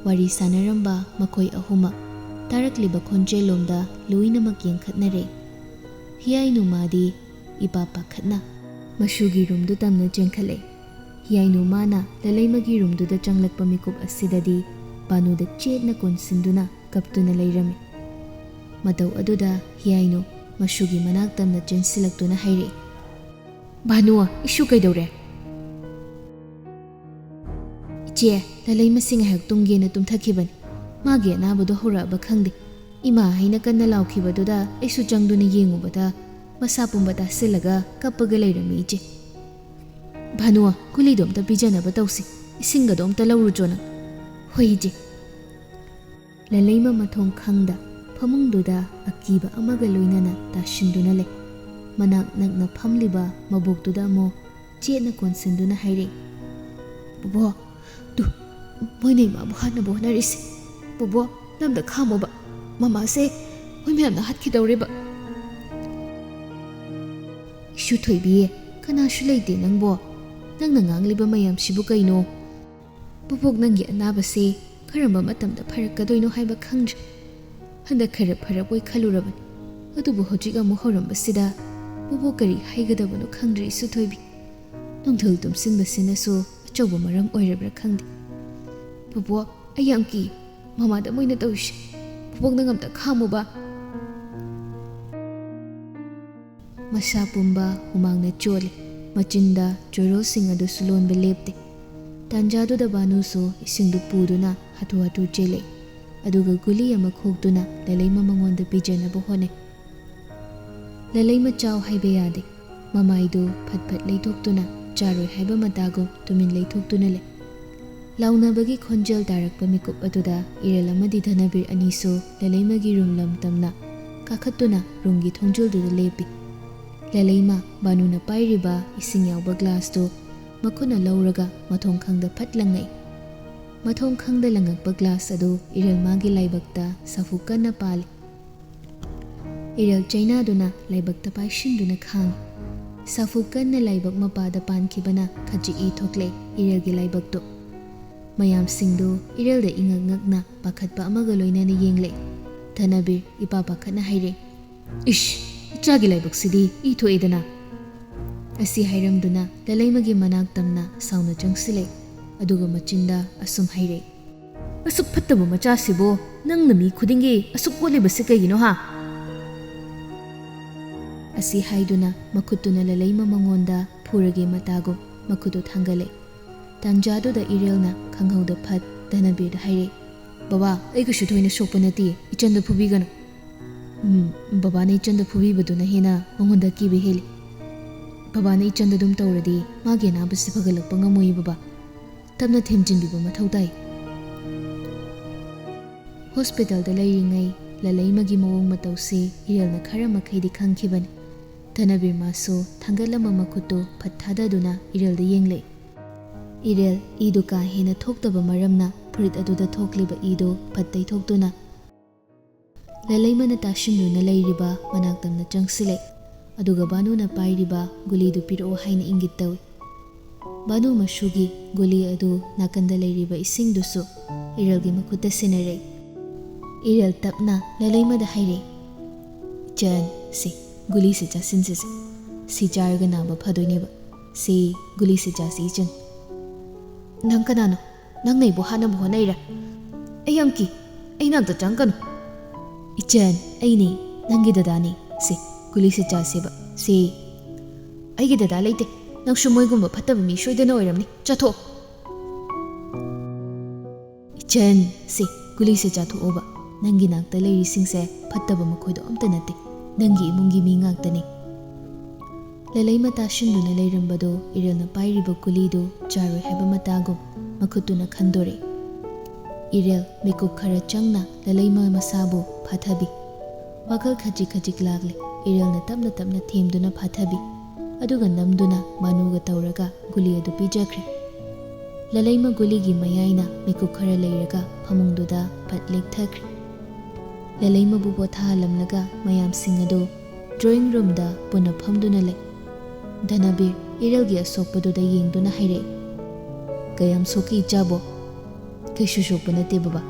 ꯋꯥꯔꯤ ꯁꯥꯟꯅꯔꯝꯕ ꯃꯈꯣꯏ ꯑꯍꯨꯝꯃꯛ ꯇꯥꯔꯛꯂꯤꯕ ꯈꯣꯟꯖꯦꯜꯂꯣꯝꯗ ꯂꯣꯏꯅꯃꯛ ꯌꯦꯡꯈꯠꯅꯔꯦ꯫ ꯍꯤꯌꯥꯏꯅꯨ ꯃꯥꯗꯤ ꯏꯄꯥ ꯄꯥꯈꯠꯅ ꯃꯁꯨꯒꯤ ꯔꯨꯝꯗꯨ ꯇꯝꯅ ꯆꯦꯟꯈꯠꯂꯦ꯫ ꯍꯤꯌꯥꯏꯅꯨ ꯃꯥꯅ ꯂꯂꯩꯃꯒꯤ ꯔꯨꯝꯗꯨꯗ ꯆꯪꯂꯛꯄ ꯃꯤꯀꯨꯞ ꯑꯁꯤꯗꯗꯤ ꯕꯥꯅꯨꯗ ꯆꯦꯠꯅ ꯀꯣꯟꯁꯤꯟꯗꯨꯅ ꯀꯞꯇꯨꯅ ꯂꯩꯔꯝꯃꯤ꯫ ꯃꯇꯧ ꯑꯗꯨꯗ ꯍꯤꯌꯥꯏꯅꯨ ꯃꯁꯨꯒꯤ ꯃꯅꯥꯛ ꯇꯝꯅ ꯆꯦꯟꯁꯤꯜꯂꯛꯇꯨꯅ ꯍꯥꯏꯔꯛꯏ, "ꯚꯥꯅꯨ, ꯏꯁꯨ ꯀꯩꯗꯧꯔꯦ?" "ꯏꯆꯦ, ꯂꯂꯩꯃꯁꯤ ꯉꯥꯏꯍꯥꯛ ꯇꯨꯝꯒꯦꯅ ꯇꯨꯝꯊꯈꯤꯕꯅꯤ꯫ ꯃꯥꯒꯤ ꯑꯅꯥꯕꯗꯣ ꯍꯧꯔꯛꯑꯕ ꯈꯪꯗꯦ꯫ ꯏꯃꯥ ꯍꯥꯏꯅ ꯀꯟꯅ ꯂꯥꯎꯈꯤꯕꯗꯨꯗ ꯑꯩꯁꯨ ꯆꯪꯗꯨꯅ ꯌꯦꯡꯉꯨꯕꯗ ꯃꯁꯥ ꯄꯨꯝꯕ ꯇꯥꯁꯤꯜꯂꯒ ꯀꯞꯄꯒ ꯂꯩꯔꯝꯃꯤ, ꯏꯆꯦ꯫ ꯚꯥꯅꯨ, ꯒꯨꯂꯤꯗꯣ ꯑꯝꯇ ꯄꯤꯖꯅꯕ ꯇꯧꯁꯤ꯫ ꯏꯁꯤꯡꯒꯗꯣ ꯑꯝꯇ ꯂꯧꯔꯨꯆꯣ ꯅꯪ꯫" "ꯍꯣꯏ, ꯏꯆꯦ꯫" ꯂꯂꯩꯃ ꯃꯊꯣꯡ ꯈꯪꯗ ꯐꯃꯨꯡꯗꯨꯗ ꯑꯀꯤꯕ ꯑꯃꯒ ꯂꯣꯏꯅꯅ ꯇꯥꯁꯤꯟꯗꯨꯅ ꯂꯩ꯫ ꯃꯅꯥꯛ ꯅꯛꯅ ꯐꯝꯂꯤꯕ ꯃꯕꯣꯛꯇꯨꯗ ꯑꯃꯨꯛ ꯆꯦꯠꯅ ꯀꯣꯟꯁꯤꯟꯗꯨꯅ ꯍꯥꯏꯔꯛꯏ, "ꯕꯣꯕꯣꯛ, ꯇꯨ, ꯃꯣꯏꯅ ꯏꯃꯥꯕꯨ ꯍꯥꯠꯅꯕ ꯍꯣꯠꯅꯔꯤꯁꯦ꯫ ꯕꯣꯕꯣꯛ, ꯂꯝꯗ ꯈꯥꯝꯃꯣꯕ꯫ ꯃꯃꯥꯁꯦ ꯃꯣꯏ ꯃꯌꯥꯝꯅ ꯍꯥꯠꯈꯤꯗꯧꯔꯦꯕ꯫" "ꯏꯁꯨ ꯊꯣꯏꯕꯤ, ꯀꯅꯥꯁꯨ ꯂꯩꯇꯦ ꯅꯪꯕꯣ꯫ ꯅꯪꯅ ꯉꯥꯡꯂꯤꯕ ꯃꯌꯥꯝꯁꯤꯕꯨ ꯀꯩꯅꯣ? ꯕꯣꯕꯣꯛ, ꯅꯪꯒꯤ ꯑꯅꯥꯕꯁꯦ ꯀꯔꯝꯕ ꯃꯇꯝꯗ ꯐꯔꯛꯀꯗꯣꯏꯅꯣ ꯍꯥꯏꯕ ꯈꯪꯗ꯭ꯔꯦ꯫ ꯍꯟꯗꯛ ꯈꯔ ꯐꯔꯛꯑꯣꯏ ꯈꯜꯂꯨꯔꯕꯅꯤ, ꯑꯗꯨꯕꯨ ꯍꯧꯖꯤꯛ ꯑꯃꯨꯛ ꯍꯧꯔꯝꯕꯁꯤꯗ ꯕꯣꯕꯣꯛ ꯀꯔꯤ ꯍꯥꯏꯒꯗꯕꯅꯣ ꯈꯪꯗ꯭ꯔꯦ, ꯏꯁꯨ ꯊꯣꯏꯕꯤ꯫ ꯅꯨꯡꯊꯤꯜ ꯇꯨꯝꯁꯤꯟꯕꯁꯤꯅꯁꯨ ꯑꯆꯧꯕ ꯃꯔꯝ ꯑꯣꯏꯔꯕ꯭ꯔꯥ ꯈꯪꯗꯦ꯫ ꯕꯣꯕꯣꯛ, ꯑꯩ ꯌꯥꯝ ꯀꯤ꯫ ꯃꯃꯥꯗ ꯃꯣꯏꯅ ꯇꯧꯔꯤꯁꯦ꯫ ꯕꯣꯕꯣꯛ, ꯅꯪ ꯑꯝꯇ ꯈꯥꯝꯃꯨꯕ꯫" ꯃꯁꯥ ꯄꯨꯝꯕ ꯍꯨꯃꯥꯡꯅ ꯆꯣꯠꯂꯤ꯫ ꯃꯆꯤꯟꯗ ꯆꯣꯔꯣꯜꯁꯤꯡ ꯑꯗꯨꯁꯨ ꯂꯣꯟꯕ ꯂꯦꯞꯇꯦ꯫ ꯇꯥꯟꯖꯥꯗꯨꯗ ꯕꯥꯅꯨꯁꯨ ꯏꯁꯤꯡꯗꯨ ꯄꯨꯗꯨꯅ ꯍꯥꯊꯨ ꯍꯥꯊꯨ ꯆꯦꯜꯂꯛꯏ꯫ ꯑꯗꯨꯒ ꯒꯨꯂꯤ ꯑꯃ ꯈꯣꯛꯇꯨꯅ ꯂꯂꯩꯃ ꯃꯉꯣꯟꯗ ꯄꯤꯖꯅꯕ ꯍꯣꯠꯅꯩ꯫ ꯂꯂꯩꯃ ꯆꯥꯎ ꯍꯥꯏꯕ ꯌꯥꯗꯦ꯫ ꯃꯃꯥꯏꯗꯨ ꯐꯠ ꯐꯠ ꯂꯩꯊꯣꯛꯇꯨꯅ ꯆꯥꯔꯣꯏ ꯍꯥꯏꯕ ꯃꯇꯥꯒꯨꯝ ꯇꯨꯃꯤꯟ ꯂꯩꯊꯣꯛꯇꯨꯅ ꯂꯩ꯫ ꯂꯥꯎꯅꯕꯒꯤ ꯈꯣꯟꯖꯦꯜ ꯇꯥꯔꯛꯄ ꯃꯤꯀꯨꯞ ꯑꯗꯨꯗ ꯏꯔꯦꯜ ꯑꯃꯗꯤ ꯙꯅꯕꯤꯔ ꯑꯅꯤꯁꯨ ꯂꯂꯩꯃꯒꯤ ꯔꯨꯝ ꯂꯝ ꯇꯝꯅ ꯀꯥꯈꯠꯇꯨꯅ ꯔꯨꯝꯒꯤ ꯊꯣꯡꯖꯤꯜꯗꯨꯗ ꯂꯦꯞꯄꯤ꯫ ꯂꯂꯩꯃ ꯕꯥꯅꯨꯅ ꯄꯥꯏꯔꯤꯕ ꯏꯁꯤꯡ ꯌꯥꯎꯕ ꯒ꯭ꯂꯥꯁꯇꯨ ꯃꯈꯨꯠꯅ ꯂꯧꯔꯒ ꯃꯊꯣꯡ ꯈꯪꯗ ꯐꯠ ꯂꯪꯉꯛꯏ꯫ ꯃꯊꯣꯡ ꯈꯪꯗ ꯂꯪꯉꯛꯄ ꯒ꯭ꯂꯥꯁ ꯑꯗꯨ ꯏꯔꯦꯜꯃꯥꯒꯤ ꯂꯥꯏꯕꯛꯇ ꯁꯥꯐꯨ ꯀꯟꯅ ꯄꯥꯜꯂꯤ꯫ ꯏꯔꯦꯜ ꯆꯩꯅꯥꯗꯨꯅ ꯂꯥꯏꯕꯛꯇ ꯄꯥꯏꯁꯤꯟꯗꯨꯅ ꯈꯥꯡꯉꯤ꯫ ꯁꯥꯐꯨ ꯀꯟꯅ ꯂꯥꯏꯕꯛ ꯃꯄꯥꯗ ꯄꯥꯟꯈꯤꯕꯅ ꯈꯖꯤꯛ ꯏ ꯊꯣꯛꯂꯦ ꯏꯔꯦꯜꯒꯤ ꯂꯥꯏꯕꯛꯇꯨ꯫ ꯃꯌꯥꯝꯁꯤꯡꯗꯨ ꯏꯔꯦꯜꯗ ꯏꯉꯛ ꯉꯛꯅ ꯄꯥꯈꯠꯄ ꯑꯃꯒ ꯂꯣꯏꯅꯅ ꯌꯦꯡꯂꯦ꯫ ꯙꯅꯕꯤꯔ ꯏꯄꯥ ꯄꯥꯈꯠꯅ ꯍꯥꯏꯔꯦ, "ꯏꯁ, ꯏꯆꯥꯒꯤ ꯂꯥꯏꯕꯛꯁꯤꯗꯤ ꯏ ꯊꯣꯛꯑꯦꯗꯅ!" ꯑꯁꯤ ꯍꯥꯏꯔꯝꯗꯨꯅ ꯂꯂꯩꯃꯒꯤ ꯃꯅꯥꯛ ꯇꯝꯅ ꯁꯥꯎꯅ ꯆꯪꯁꯤꯜꯂꯦ꯫ ꯑꯗꯨꯒ ꯃꯆꯤꯟꯗ ꯑꯁꯨꯝ ꯍꯥꯏꯔꯦ, "ꯑꯁꯨꯛ ꯐꯠꯇꯕ ꯃꯆꯥꯁꯤꯕꯨ ꯅꯪꯅ ꯃꯤ ꯈꯨꯗꯤꯡꯒꯤ ꯑꯁꯨꯛ ꯑꯣꯠꯂꯤꯕꯁꯤ ꯀꯩꯒꯤꯅꯣ ꯍꯥ?" ꯑꯁꯤ ꯍꯥꯏꯗꯨꯅ ꯃꯈꯨꯠꯇꯨꯅ ꯂꯂꯩꯃ ꯃꯉꯣꯟꯗ ꯐꯨꯔꯒꯦ ꯃꯇꯥꯒꯨꯝ ꯃꯈꯨꯠꯇꯨ ꯊꯥꯡꯒꯠꯂꯦ꯫ ꯇꯥꯟꯖꯥꯗꯨꯗ ꯏꯔꯦꯜꯅ ꯈꯪꯍꯧꯗ ꯐꯠ ꯙꯅꯕꯤꯔꯗ ꯍꯥꯏꯔꯦ, "ꯕꯕꯥ, ꯑꯩ ꯀꯩꯁꯨ ꯊꯣꯏꯅ ꯁꯣꯛꯄ ꯅꯠꯇꯦ, ꯏꯆꯟꯗ ꯐꯨꯕꯤꯒꯅꯨ꯫ ꯎꯝ, ꯕꯕꯥꯅ ꯏꯆꯟꯗ ꯐꯨꯕꯤꯕꯗꯨꯅ ꯍꯦꯟꯅ ꯃꯉꯣꯟꯗ ꯑꯀꯤꯕ ꯍꯦꯜꯂꯤ꯫ ꯕꯕꯥꯅ ꯏꯆꯟꯗ ꯑꯗꯨꯝ ꯇꯧꯔꯗꯤ ꯃꯥꯒꯤ ꯑꯅꯥꯕꯁꯤ ꯐꯒꯠꯂꯛꯄ ꯉꯝꯃꯣꯏꯌꯦ ꯕꯕꯥ꯫ ꯇꯞꯅ ꯊꯦꯝꯖꯤꯟꯕꯤꯕ ꯃꯊꯧ ꯇꯥꯏ꯫" ꯍꯣꯁꯄꯤꯇꯥꯜꯗ ꯂꯩꯔꯤꯉꯩ ꯂꯂꯩꯃꯒꯤ ꯃꯑꯣꯡ ꯃꯇꯧꯁꯤ ꯏꯔꯦꯜꯅ ꯈꯔ ꯃꯈꯩꯗꯤ ꯈꯪꯈꯤꯕꯅꯤ꯫ ꯙꯅꯕꯤꯔ ꯃꯥꯁꯨ ꯊꯥꯡꯒꯠꯂꯝꯕ ꯃꯈꯨꯠꯇꯨ ꯐꯠ ꯊꯥꯗꯗꯨꯅ ꯏꯔꯦꯜꯗ ꯌꯦꯡꯂꯦ꯫ ꯏꯔꯦꯜ, ꯏꯗꯨ ꯀꯥ ꯍꯦꯟꯅ ꯊꯣꯛꯇꯕ ꯃꯔꯝꯅ ꯐꯨꯔꯤꯠ ꯑꯗꯨꯗ ꯊꯣꯛꯂꯤꯕ ꯏꯗꯨ ꯐꯠ ꯇꯩꯊꯣꯛꯇꯨꯅ ꯂꯂꯩꯃꯅ ꯇꯥꯁꯤꯟꯗꯨꯅ ꯂꯩꯔꯤꯕ ꯃꯅꯥꯛꯇꯝꯅ ꯆꯪꯁꯤꯜꯂꯦ꯫ ꯑꯗꯨꯒ ꯕꯥꯅꯨꯅ ꯄꯥꯏꯔꯤꯕ ꯒꯨꯂꯤꯗꯨ ꯄꯤꯔꯛꯑꯣ ꯍꯥꯏꯅ ꯏꯪꯒꯤꯠ ꯇꯧꯏ꯫ ꯕꯥꯅꯨ ꯃꯁꯨꯒꯤ ꯒꯨꯂꯤ ꯑꯗꯨ ꯅꯥꯀꯟꯗ ꯂꯩꯔꯤꯕ ꯏꯁꯤꯡꯗꯨꯁꯨ ꯏꯔꯦꯜꯒꯤ ꯃꯈꯨꯠꯇ ꯁꯤꯟꯅꯔꯦ꯫ ꯏꯔꯦꯜ ꯇꯞꯅ ꯂꯂꯩꯃꯗ ꯍꯥꯏꯔꯦ, "ꯏꯆꯟ, ꯁꯤ ꯒꯨꯂꯤꯁꯤ ꯆꯥꯁꯤꯟꯁꯤꯁꯦ꯫ ꯁꯤ ꯆꯥꯔꯒ ꯅꯥꯕ ꯐꯗꯣꯏꯅꯦꯕ꯫ ꯁꯤ ꯒꯨꯂꯤꯁꯤ ꯆꯥꯁꯤ ꯏꯆꯟ꯫" "ꯅꯪ ꯀꯅꯥꯅꯣ? ꯅꯪꯅ ꯑꯩꯕꯨ ꯍꯥꯠꯅꯕ ꯍꯣꯠꯅꯩꯔꯥ? ꯑꯩ ꯌꯥꯝ ꯀꯤ꯫ ꯑꯩ ꯅꯥꯛꯇ ꯆꯪꯒꯅꯨ꯫" "ꯏꯆꯟ, ꯑꯩꯅꯦ, ꯅꯪꯒꯤ ꯗꯗꯥꯅꯦ꯫ ꯁꯦ, ꯒꯨꯂꯤꯁꯦ ꯆꯥꯁꯦꯕ꯫ ꯁꯦ꯫" "ꯑꯩꯒꯤ ꯗꯗꯥ ꯂꯩꯇꯦ꯫ ꯅꯪꯁꯨ ꯃꯣꯏꯒꯨꯝꯕ ꯐꯠꯇꯕ ꯃꯤ ꯁꯣꯏꯗꯅ ꯑꯣꯏꯔꯝꯅꯤ꯫ ꯆꯠꯊꯣꯛꯑꯣ꯫" "ꯏꯆꯟ, ꯁꯦ, ꯒꯨꯂꯤꯁꯦ ꯆꯥꯊꯣꯛꯑꯣꯕ꯫ ꯅꯪꯒꯤ ꯅꯥꯛꯇ ꯂꯩꯔꯤꯁꯤꯡꯁꯦ ꯐꯠꯇꯕ ꯃꯈꯣꯏꯗꯣ ꯑꯝꯇ ꯅꯠꯇꯦ꯫ ꯅꯪꯒꯤ ꯏꯃꯨꯡꯒꯤ ꯃꯤ ꯉꯥꯛꯇꯅꯦ꯫" ꯂꯂꯩꯃ ꯇꯥꯁꯤꯟꯗꯨꯅ ꯂꯩꯔꯝꯕꯗꯨ ꯏꯔꯦꯜꯅ ꯄꯥꯏꯔꯤꯕ ꯒꯨꯂꯤꯗꯨ ꯆꯥꯔꯣꯏ ꯍꯥꯏꯕ ꯃꯇꯥꯒꯨꯝ ꯃꯈꯨꯠꯇꯨꯅ ꯈꯟꯗꯣꯔꯦ꯫ ꯏꯔꯦꯜ ꯃꯤꯀꯨꯞ ꯈꯔ ꯆꯪꯅ ꯂꯂꯩꯃ ꯃꯁꯥꯕꯨ ꯐꯥꯊꯕꯤ꯫ ꯋꯥꯈꯜ ꯈꯖꯤꯛ ꯈꯖꯤꯛ ꯂꯥꯛꯂꯦ꯫ ꯏꯔꯦꯜꯅ ꯇꯞꯅ ꯇꯞꯅ ꯊꯦꯝꯗꯨꯅ ꯐꯥꯊꯕꯤ꯫ ꯑꯗꯨꯒ ꯅꯝꯗꯨꯅ ꯕꯥꯅꯨꯒ ꯇꯧꯔꯒ ꯒꯨꯂꯤ ꯑꯗꯨ ꯄꯤꯖꯈ꯭ꯔꯦ꯫ ꯂꯂꯩꯃ ꯒꯨꯂꯤꯒꯤ ꯃꯌꯥꯏꯅ ꯃꯤꯀꯨꯞ ꯈꯔ ꯂꯩꯔꯒ ꯐꯃꯨꯡꯗꯨꯗ ꯐꯠ ꯂꯦꯛꯊꯈ꯭ꯔꯦ꯫ ꯂꯦꯂꯩꯃꯕꯨ ꯄꯣꯊꯥꯍꯜꯂꯝꯂꯒ ꯃꯌꯥꯝꯁꯤꯡ ꯑꯗꯨ drawing roomꯗ ꯄꯨꯟꯅ ꯐꯝꯗꯨꯅ ꯂꯩ꯫ ꯙꯅꯕꯤꯔ ꯏꯔꯦꯜꯒꯤ ꯑꯁꯣꯛꯄꯗꯨꯗ ꯌꯦꯡꯗꯨꯅ ꯍꯥꯏꯔꯛꯏ, "ꯀꯌꯥꯝ ꯁꯣꯛꯀꯦ ꯏꯆꯥꯕꯣ?" "ꯀꯩꯁꯨ ꯁꯣꯛꯄ ꯅꯠꯇꯦ ꯕꯕꯥ꯫"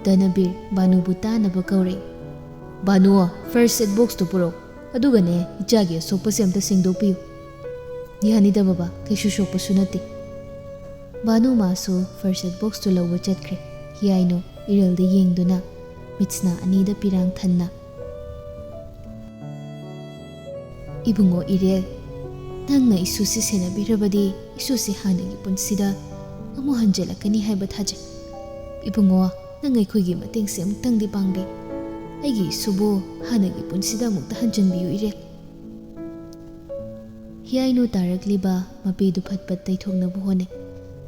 ꯙꯅꯕꯤꯔ ꯚꯥꯅꯨꯕꯨ ꯇꯥꯅꯕ ꯀꯧꯔꯛꯏ꯫ "ꯚꯥꯅꯨ, first aid boxꯇꯨ ꯄꯨꯔꯛꯎ꯫ ꯑꯗꯨꯒꯅꯦ, ꯏꯆꯥꯒꯤ ꯑꯁꯣꯛꯄꯁꯦ ꯑꯝꯇ ꯁꯦꯡꯗꯣꯛꯄꯤꯌꯨ꯫" "ꯌꯥꯅꯤꯗ ꯕꯕꯥ, ꯀꯩꯁꯨ ꯁꯣꯛꯄꯁꯨ ꯅꯠꯇꯦ꯫" ꯚꯥꯅꯨ ꯃꯥꯁꯨ first aid boxꯇꯨ ꯂꯧꯕ ꯆꯠꯈ꯭ꯔꯦ꯫ ꯍꯤꯌꯥꯏꯅꯨ ꯏꯔꯦꯜꯗ ꯌꯦꯡꯗꯨꯅ ꯃꯤꯠꯁꯅꯥ ꯑꯅꯤꯗ ꯄꯤꯔꯥꯡ ꯊꯟꯅ, "ꯏꯕꯨꯡꯉꯣ ꯏꯔꯦꯜ, ꯅꯪꯅ ꯏꯁꯨꯁꯤ ꯁꯦꯟꯅꯕꯤꯔꯕꯗꯤ ꯏꯁꯨꯁꯤ ꯍꯥꯟꯅꯒꯤ ꯄꯨꯟꯁꯤꯗ ꯑꯃꯨꯛ ꯍꯟꯖꯤꯜꯂꯛꯀꯅꯤ ꯍꯥꯏꯕ ꯊꯥꯖꯩ꯫ ꯏꯕꯨꯡꯉꯣ, ꯅꯪ ꯑꯩꯈꯣꯏꯒꯤ ꯃꯇꯦꯡꯁꯦ ꯑꯃꯨꯛꯇꯪꯗꯤ ꯄꯥꯡꯕꯤꯌꯨ꯫ ꯑꯩꯒꯤ ꯏꯁꯨꯕꯨ ꯍꯥꯟꯅꯒꯤ ꯄꯨꯟꯁꯤꯗ ꯑꯃꯨꯛꯇ ꯍꯟꯖꯤꯟꯕꯤꯌꯨ ꯏꯔꯦꯜ꯫" ꯍꯤꯌꯥꯏꯅꯨ ꯇꯥꯔꯛꯂꯤꯕ ꯃꯄꯤꯗꯨ ꯐꯠ ꯐꯠ ꯇꯩꯊꯣꯛꯅꯕ ꯍꯣꯠꯅꯩ꯫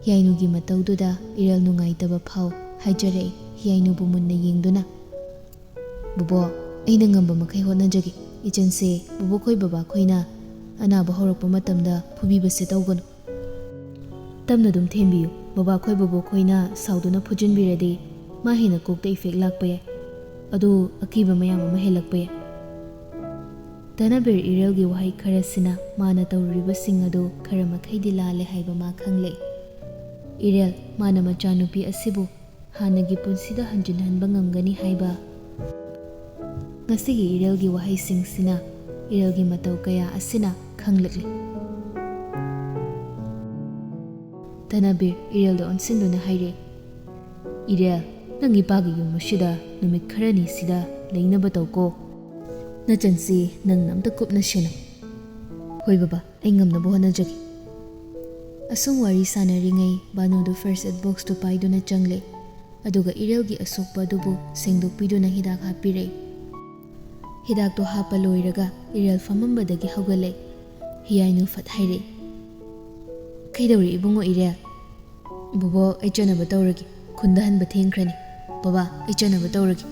ꯍꯤꯌꯥꯏꯅꯨꯒꯤ ꯃꯇꯧꯗꯨꯗ ꯏꯔꯦꯜ ꯅꯨꯡꯉꯥꯏꯇꯕ ꯐꯥꯎ꯫ ꯍꯥꯏꯖꯔꯛꯏ ꯍꯤꯌꯥꯏꯅꯨꯕꯨ ꯃꯨꯟꯅ ꯌꯦꯡꯗꯨꯅ꯫ "ꯕꯣꯕꯣꯛ, ꯑꯩꯅ ꯉꯝꯕ ꯃꯈꯩ ꯍꯣꯠꯅꯖꯒꯦ꯫ ꯏꯆꯟꯁꯦ ꯕꯣꯕꯣꯛꯈꯣꯏ ꯕꯕꯥꯈꯣꯏꯅ ꯑꯅꯥꯕ ꯍꯧꯔꯛꯄ ꯃꯇꯝꯗ ꯐꯨꯕꯤꯕꯁꯦ ꯇꯧꯒꯅꯨ꯫" "ꯇꯞꯅ ꯑꯗꯨꯝ ꯊꯦꯝꯕꯤꯌꯨ꯫ ꯕꯕꯥꯈꯣꯏ ꯕꯣꯕꯣꯛꯈꯣꯏꯅ ꯁꯥꯎꯗꯨꯅ ꯐꯨꯖꯤꯟꯕꯤꯔꯗꯤ ꯃꯥ ꯍꯦꯟꯅ ꯀꯣꯛꯇ effect ꯂꯥꯛꯄ ꯌꯥꯏ꯫ ꯑꯗꯨ ꯑꯀꯤꯕ ꯃꯌꯥꯝ ꯑꯃ ꯍꯦꯜꯂꯛꯄ ꯌꯥꯏ꯫" ꯙꯅꯕꯤꯔ ꯏꯔꯦꯜꯒꯤ ꯋꯥꯍꯩ ꯈꯔꯁꯤꯅ ꯃꯥꯅ ꯇꯧꯔꯨꯔꯤꯕꯁꯤꯡ ꯑꯗꯨ ꯈꯔ ꯃꯈꯩꯗꯤ ꯂꯥꯜꯂꯦ ꯍꯥꯏꯕ ꯃꯥ ꯈꯪꯂꯦ꯫ ꯏꯔꯦꯜ, ꯃꯥꯅ ꯃꯆꯥꯅꯨꯄꯤ ꯑꯁꯤꯕꯨ ꯍꯥꯟꯅꯒꯤ ꯄꯨꯟꯁꯤꯗ ꯍꯟꯖꯤꯟꯍꯟꯕ ꯉꯝꯒꯅꯤ ꯍꯥꯏꯕ ꯉꯁꯤꯒꯤ ꯏꯔꯦꯜꯒꯤ ꯋꯥꯍꯩꯁꯤꯡꯁꯤꯅ ꯏꯔꯦꯜꯒꯤ ꯃꯇꯧ ꯀꯌꯥ ꯑꯁꯤꯅ ꯈꯪꯂꯛꯂꯤ꯫ ꯙꯅꯕꯤꯔ ꯏꯔꯦꯜꯗ ꯑꯣꯟꯁꯤꯟꯗꯨꯅ ꯍꯥꯏꯔꯦ, "ꯏꯔꯦꯜ, ꯅꯪ ꯏꯄꯥꯒꯤ ꯌꯨꯝ ꯑꯁꯤꯗ ꯅꯨꯃꯤꯠ ꯈꯔꯅꯤꯁꯤꯗ ꯂꯩꯅꯕ ꯇꯧꯀꯣ꯫ ꯅꯆꯟꯁꯤ ꯅꯪꯅ ꯑꯝꯇ ꯀꯨꯞꯅ ꯁꯦꯟꯅꯧ꯫" "ꯍꯣꯏ ꯕꯕꯥ, ꯑꯩ ꯉꯝꯅꯕ ꯍꯣꯠꯅꯖꯒꯦ꯫" ꯑꯁꯨꯝ ꯋꯥꯔꯤ ꯁꯥꯟꯅꯔꯤꯉꯩ ꯚꯥꯅꯨꯗꯨ first aid boxꯇꯨ ꯄꯥꯏꯗꯨꯅ ꯆꯪꯂꯦ꯫ ꯑꯗꯨꯒ ꯏꯔꯦꯜꯒꯤ ꯑꯁꯣꯛꯄ ꯑꯗꯨꯕꯨ ꯁꯦꯡꯗꯣꯛꯄꯤꯗꯨꯅ ꯍꯤꯗꯥꯛ ꯍꯥꯞꯄꯤꯔꯦ꯫ ꯍꯤꯗꯥꯛꯇꯨ ꯍꯥꯞꯄ ꯂꯣꯏꯔꯒ ꯏꯔꯦꯜ ꯐꯝꯃꯝꯕꯗꯒꯤ ꯍꯧꯒꯠꯂꯦ꯫ ꯍꯤꯌꯥꯏꯅꯨ ꯐꯠ ꯍꯥꯏꯔꯦ, "ꯀꯩꯗꯧꯔꯦ ꯏꯕꯨꯡꯉꯣ ꯏꯔꯦꯜ?" "ꯕꯣꯕꯣꯛ, ꯑꯩ ꯆꯠꯅꯕ ꯇꯧꯔꯒꯦ꯫ ꯈꯨꯟꯗ ꯍꯟꯕ ꯊꯦꯡꯈ꯭ꯔꯅꯤ꯫ ꯕꯕꯥ, ꯑꯩ ꯆꯠꯅꯕ ꯇꯧꯔꯒꯦ꯫"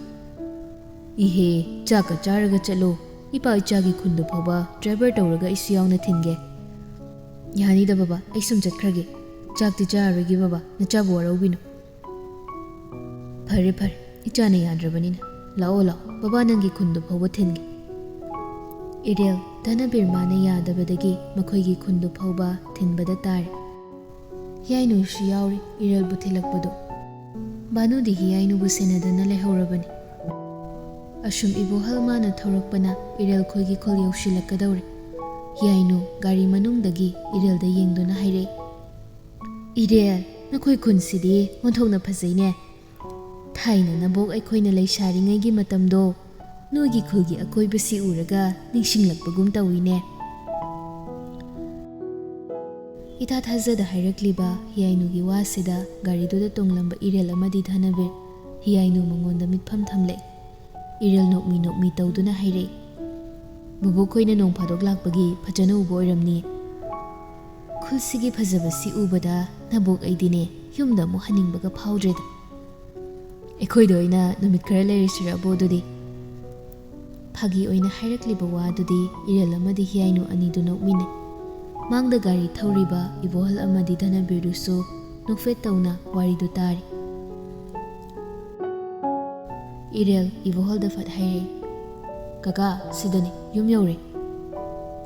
"ꯏꯍꯦ, ꯆꯥꯛꯀ ꯆꯥꯔꯒ ꯆꯠꯂꯣ꯫ ꯏꯄꯥ ꯏꯆꯥꯒꯤ ꯈꯨꯟꯗꯨ ꯐꯥꯎꯕ driver ꯇꯧꯔꯒ ꯑꯩꯁꯨ ꯌꯥꯎꯅ ꯊꯤꯟꯒꯦ꯫" "ꯌꯥꯅꯤꯗ ꯕꯕꯥ, ꯑꯩ ꯁꯨꯝ ꯆꯠꯈ꯭ꯔꯒꯦ꯫ ꯆꯥꯛꯇꯤ ꯆꯥꯔꯔꯣꯏꯒꯦ ꯕꯕꯥ, ꯅꯆꯥꯕꯨ ꯋꯥꯔꯧꯕꯤꯅꯨ꯫" "ꯐꯔꯦ ꯐꯔꯦ, ꯏꯆꯥꯅ ꯌꯥꯗ꯭ꯔꯕꯅꯤꯅ꯫ ꯂꯥꯛꯑꯣ, ꯂꯥꯛꯑꯣ, ꯕꯕꯥ ꯅꯪꯒꯤ ꯈꯨꯟꯗꯨ ꯐꯥꯎꯕ ꯊꯤꯟꯒꯦ꯫ ꯏꯔꯦꯜ, ꯙꯅꯕꯤꯔ ꯃꯥꯅ ꯌꯥꯗꯕꯗꯒꯤ ꯃꯈꯣꯏꯒꯤ ꯈꯨꯟꯗꯨ ꯐꯥꯎꯕ ꯊꯤꯟꯕꯗ ꯇꯥꯔꯦ꯫ ꯍꯤꯌꯥꯏꯅꯨꯁꯨ ꯌꯥꯎꯔꯤ ꯏꯔꯦꯜꯕꯨ ꯊꯤꯜꯂꯛꯄꯗꯨ꯫ ꯕꯥꯅꯨꯗꯤ ꯍꯤꯌꯥꯏꯅꯨꯕꯨ ꯁꯦꯟꯅꯗꯨꯅ ꯂꯩꯍꯧꯔꯕꯅꯤ꯫ ꯑꯁꯨꯝ ꯏꯕꯣꯍꯜ ꯃꯥꯅ ꯊꯧꯔꯛꯄꯅ ꯏꯔꯦꯜ ꯈꯣꯏꯒꯤ ꯈꯨꯜ ꯌꯧꯁꯤꯜꯂꯛꯀꯗꯧꯔꯦ꯫ ꯍꯤꯌꯥꯏꯅꯨ ꯒꯥꯔꯤ ꯃꯅꯨꯡꯗꯒꯤ ꯏꯔꯦꯜꯗ ꯌꯦꯡꯗꯨꯅ ꯍꯥꯏꯔꯛꯏ, "ꯏꯔꯦꯜ, ꯅꯈꯣꯏ ꯈꯨꯟꯁꯤꯗꯤ ꯑꯣꯟꯊꯣꯛꯅ ꯐꯖꯩꯅꯦ꯫ ꯊꯥꯏꯅ ꯅꯕꯣꯛ ꯑꯩꯈꯣꯏꯅ ꯂꯩꯁꯥꯔꯤꯉꯩꯒꯤ ꯃꯇꯝꯗꯣ ꯅꯣꯏꯒꯤ ꯈꯨꯜꯒꯤ ꯑꯀꯣꯏꯕꯁꯤ ꯎꯔꯒ ꯅꯤꯡꯁꯤꯡꯂꯛꯄꯒꯨꯝ ꯇꯧꯏꯅꯦ꯫" ꯏꯊꯥ ꯊꯥꯖꯗ ꯍꯥꯏꯔꯛꯂꯤꯕ ꯍꯤꯌꯥꯏꯅꯨꯒꯤ ꯋꯥꯁꯤꯗ ꯒꯥꯔꯤꯗꯨꯗ ꯇꯣꯡꯂꯝꯕ ꯏꯔꯦꯜ ꯑꯃꯗꯤ ꯙꯅꯕꯤꯔ, ꯍꯤꯌꯥꯏꯅꯨ ꯃꯉꯣꯟꯗ ꯃꯤꯠꯐꯝ ꯊꯝꯂꯦ꯫ ꯏꯔꯦꯜ ꯅꯣꯛꯃꯤ ꯅꯣꯛꯃꯤ ꯇꯧꯗꯨꯅ ꯍꯥꯏꯔꯛꯏ, "ꯕꯨꯕꯣꯛ ꯈꯣꯏꯅ ꯅꯣꯡ ꯐꯥꯗꯣꯛ ꯂꯥꯛꯄꯒꯤ ꯐꯖꯅ ꯎꯕ ꯑꯣꯏꯔꯝꯅꯤ꯫ ꯈꯨꯜꯁꯤꯒꯤ ꯐꯖꯕꯁꯤ ꯎꯕꯗ ꯅꯕꯣꯛ ꯑꯩꯗꯤꯅꯦ ꯌꯨꯝꯗ ꯑꯃꯨꯛ ꯍꯟꯅꯤꯡꯕꯒ ꯐꯥꯎꯗ꯭ꯔꯦꯗ꯫ ꯑꯩꯈꯣꯏꯗ ꯑꯣꯏꯅ ꯅꯨꯃꯤꯠ ꯈꯔ ꯂꯩꯔꯁꯤꯔꯕꯣ ꯑꯗꯨꯗꯤ?" ꯐꯥꯒꯤ ꯑꯣꯏꯅ ꯍꯥꯏꯔꯛꯂꯤꯕ ꯋꯥꯗꯨꯗꯤ ꯏꯔꯦꯜ ꯑꯃꯗꯤ ꯍꯤꯌꯥꯏꯅꯨ ꯑꯅꯤꯗꯨ ꯅꯣꯛꯃꯤꯟꯅꯩ꯫ ꯃꯥꯡꯗ ꯒꯥꯔꯤ ꯊꯧꯔꯤꯕ ꯏꯕꯣꯍꯜ ꯑꯃꯗꯤ ꯙꯅꯕꯤꯔꯗꯨꯁꯨ ꯅꯣꯛꯐꯦꯠ ꯇꯧꯅ ꯋꯥꯔꯤꯗꯨ ꯇꯥꯔꯤ꯫ ꯏꯔꯦꯜ ꯏꯕꯣꯍꯜꯗ ꯐꯠ ꯍꯥꯏꯔꯦ, "ꯀꯀꯥ, ꯁꯤꯗꯅꯤ, ꯌꯨꯝ ꯌꯧꯔꯦ꯫"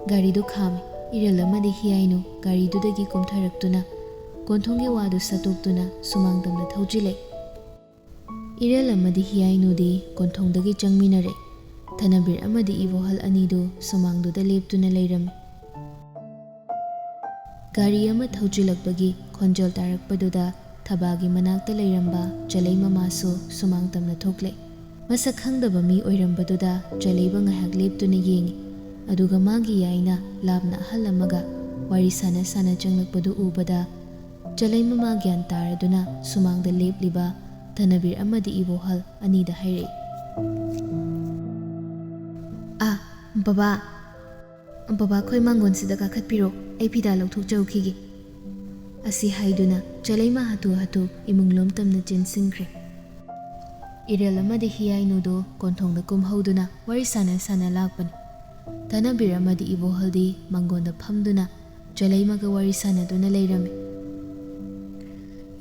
ꯒꯥꯔꯤꯗꯨ ꯈꯥꯝꯃꯤ꯫ ꯏꯔꯦꯜ ꯑꯃꯗꯤ ꯍꯤꯌꯥꯏꯅꯨ ꯒꯥꯔꯤꯗꯨꯗꯒꯤ ꯀꯨꯝꯊꯔꯛꯇꯨꯅ ꯀꯣꯟꯊꯣꯡꯒꯤ ꯋꯥꯗꯨ ꯁꯠꯇꯣꯛꯇꯨꯅ ꯁꯨꯃꯥꯡ ꯇꯝꯅ ꯊꯧꯖꯤꯜꯂꯦ꯫ ꯏꯔꯦꯜ ꯑꯃꯗꯤ ꯍꯤꯌꯥꯏꯅꯨꯗꯤ ꯀꯣꯟꯊꯣꯡꯗꯒꯤ ꯆꯪꯃꯤꯟꯅꯔꯦ꯫ ꯙꯅꯕꯤꯔ ꯑꯃꯗꯤ ꯏꯕꯣꯍꯜ ꯑꯅꯤꯗꯨ ꯁꯨꯃꯥꯡꯗꯨꯗ ꯂꯦꯞꯇꯨꯅ ꯂꯩꯔꯝꯃꯤ꯫ ꯒꯥꯔꯤ ꯑꯃ ꯊꯧꯖꯤꯜꯂꯛꯄꯒꯤ ꯈꯣꯟꯖꯦꯜ ꯇꯥꯔꯛꯄꯗꯨꯗ ꯊꯕꯥꯒꯤ ꯃꯅꯥꯛꯇ ꯂꯩꯔꯝꯕ ꯆꯂꯩ ꯃꯃꯥꯁꯨ ꯁꯨꯃꯥꯡ ꯇꯝꯅ ꯊꯣꯛꯂꯦ꯫ ꯃꯁꯛ ꯈꯪꯗꯕ ꯃꯤ ꯑꯣꯏꯔꯝꯕꯗꯨꯗ ꯆꯂꯩꯕ ꯉꯥꯏꯍꯥꯛ ꯂꯦꯞꯇꯨꯅ ꯌꯦꯡꯉꯤ꯫ ꯑꯗꯨꯒ ꯃꯥꯒꯤ ꯌꯥꯏꯅ ꯂꯥꯞꯅ ꯑꯍꯜ ꯑꯃꯒ ꯋꯥꯔꯤ ꯁꯥꯟꯅ ꯁꯥꯟꯅ ꯆꯪꯂꯛꯄꯗꯨ ꯎꯕꯗ ꯆꯂꯩ ꯃꯃꯥ ꯒ꯭ꯌꯥꯟ ꯇꯥꯔꯗꯨꯅ ꯁꯨꯃꯥꯡꯗ ꯂꯦꯞꯂꯤꯕ ꯙꯅꯕꯤꯔ ꯑꯃꯗꯤ ꯏꯕꯣꯍꯜ ꯑꯅꯤꯗ ꯍꯥꯏꯔꯛꯏ, "ꯑꯥ, ꯕꯕꯥ, ꯕꯕꯥ ꯈꯣꯏ ꯃꯥꯡꯒꯣꯟꯁꯤꯗ ꯀꯥꯈꯠꯄꯤꯔꯣ, ꯑꯩ ꯐꯤꯗꯥ ꯂꯧꯊꯣꯛꯆꯔꯨꯈꯤꯒꯦ꯫" ꯑꯁꯤ ꯍꯥꯏꯗꯨꯅ ꯆꯂꯩꯃ ꯍꯥꯊꯨ ꯍꯥꯊꯨ ꯏꯃꯨꯡꯂꯣꯝ ꯇꯝꯅ ꯆꯦꯟꯁꯤꯟꯈ꯭ꯔꯦ꯫ ꯏꯔꯦꯜ ꯑꯃꯗꯤ ꯍꯤꯌꯥꯏꯅꯨꯗꯨ ꯀꯣꯟꯊꯣꯡꯗ ꯀꯨꯝꯍꯧꯗꯨꯅ ꯋꯥꯔꯤ ꯁꯥꯟꯅ ꯁꯥꯟꯅ ꯂꯥꯛꯄꯅꯤ꯫ ꯙꯅꯕꯤꯔ ꯑꯃꯗꯤ ꯏꯕꯣꯍꯜꯗꯤ ꯃꯥꯡꯒꯣꯟꯗ ꯐꯝꯗꯨꯅ ꯆꯂꯩꯃꯒ ꯋꯥꯔꯤ ꯁꯥꯟꯅꯗꯨꯅ ꯂꯩꯔꯝꯃꯤ꯫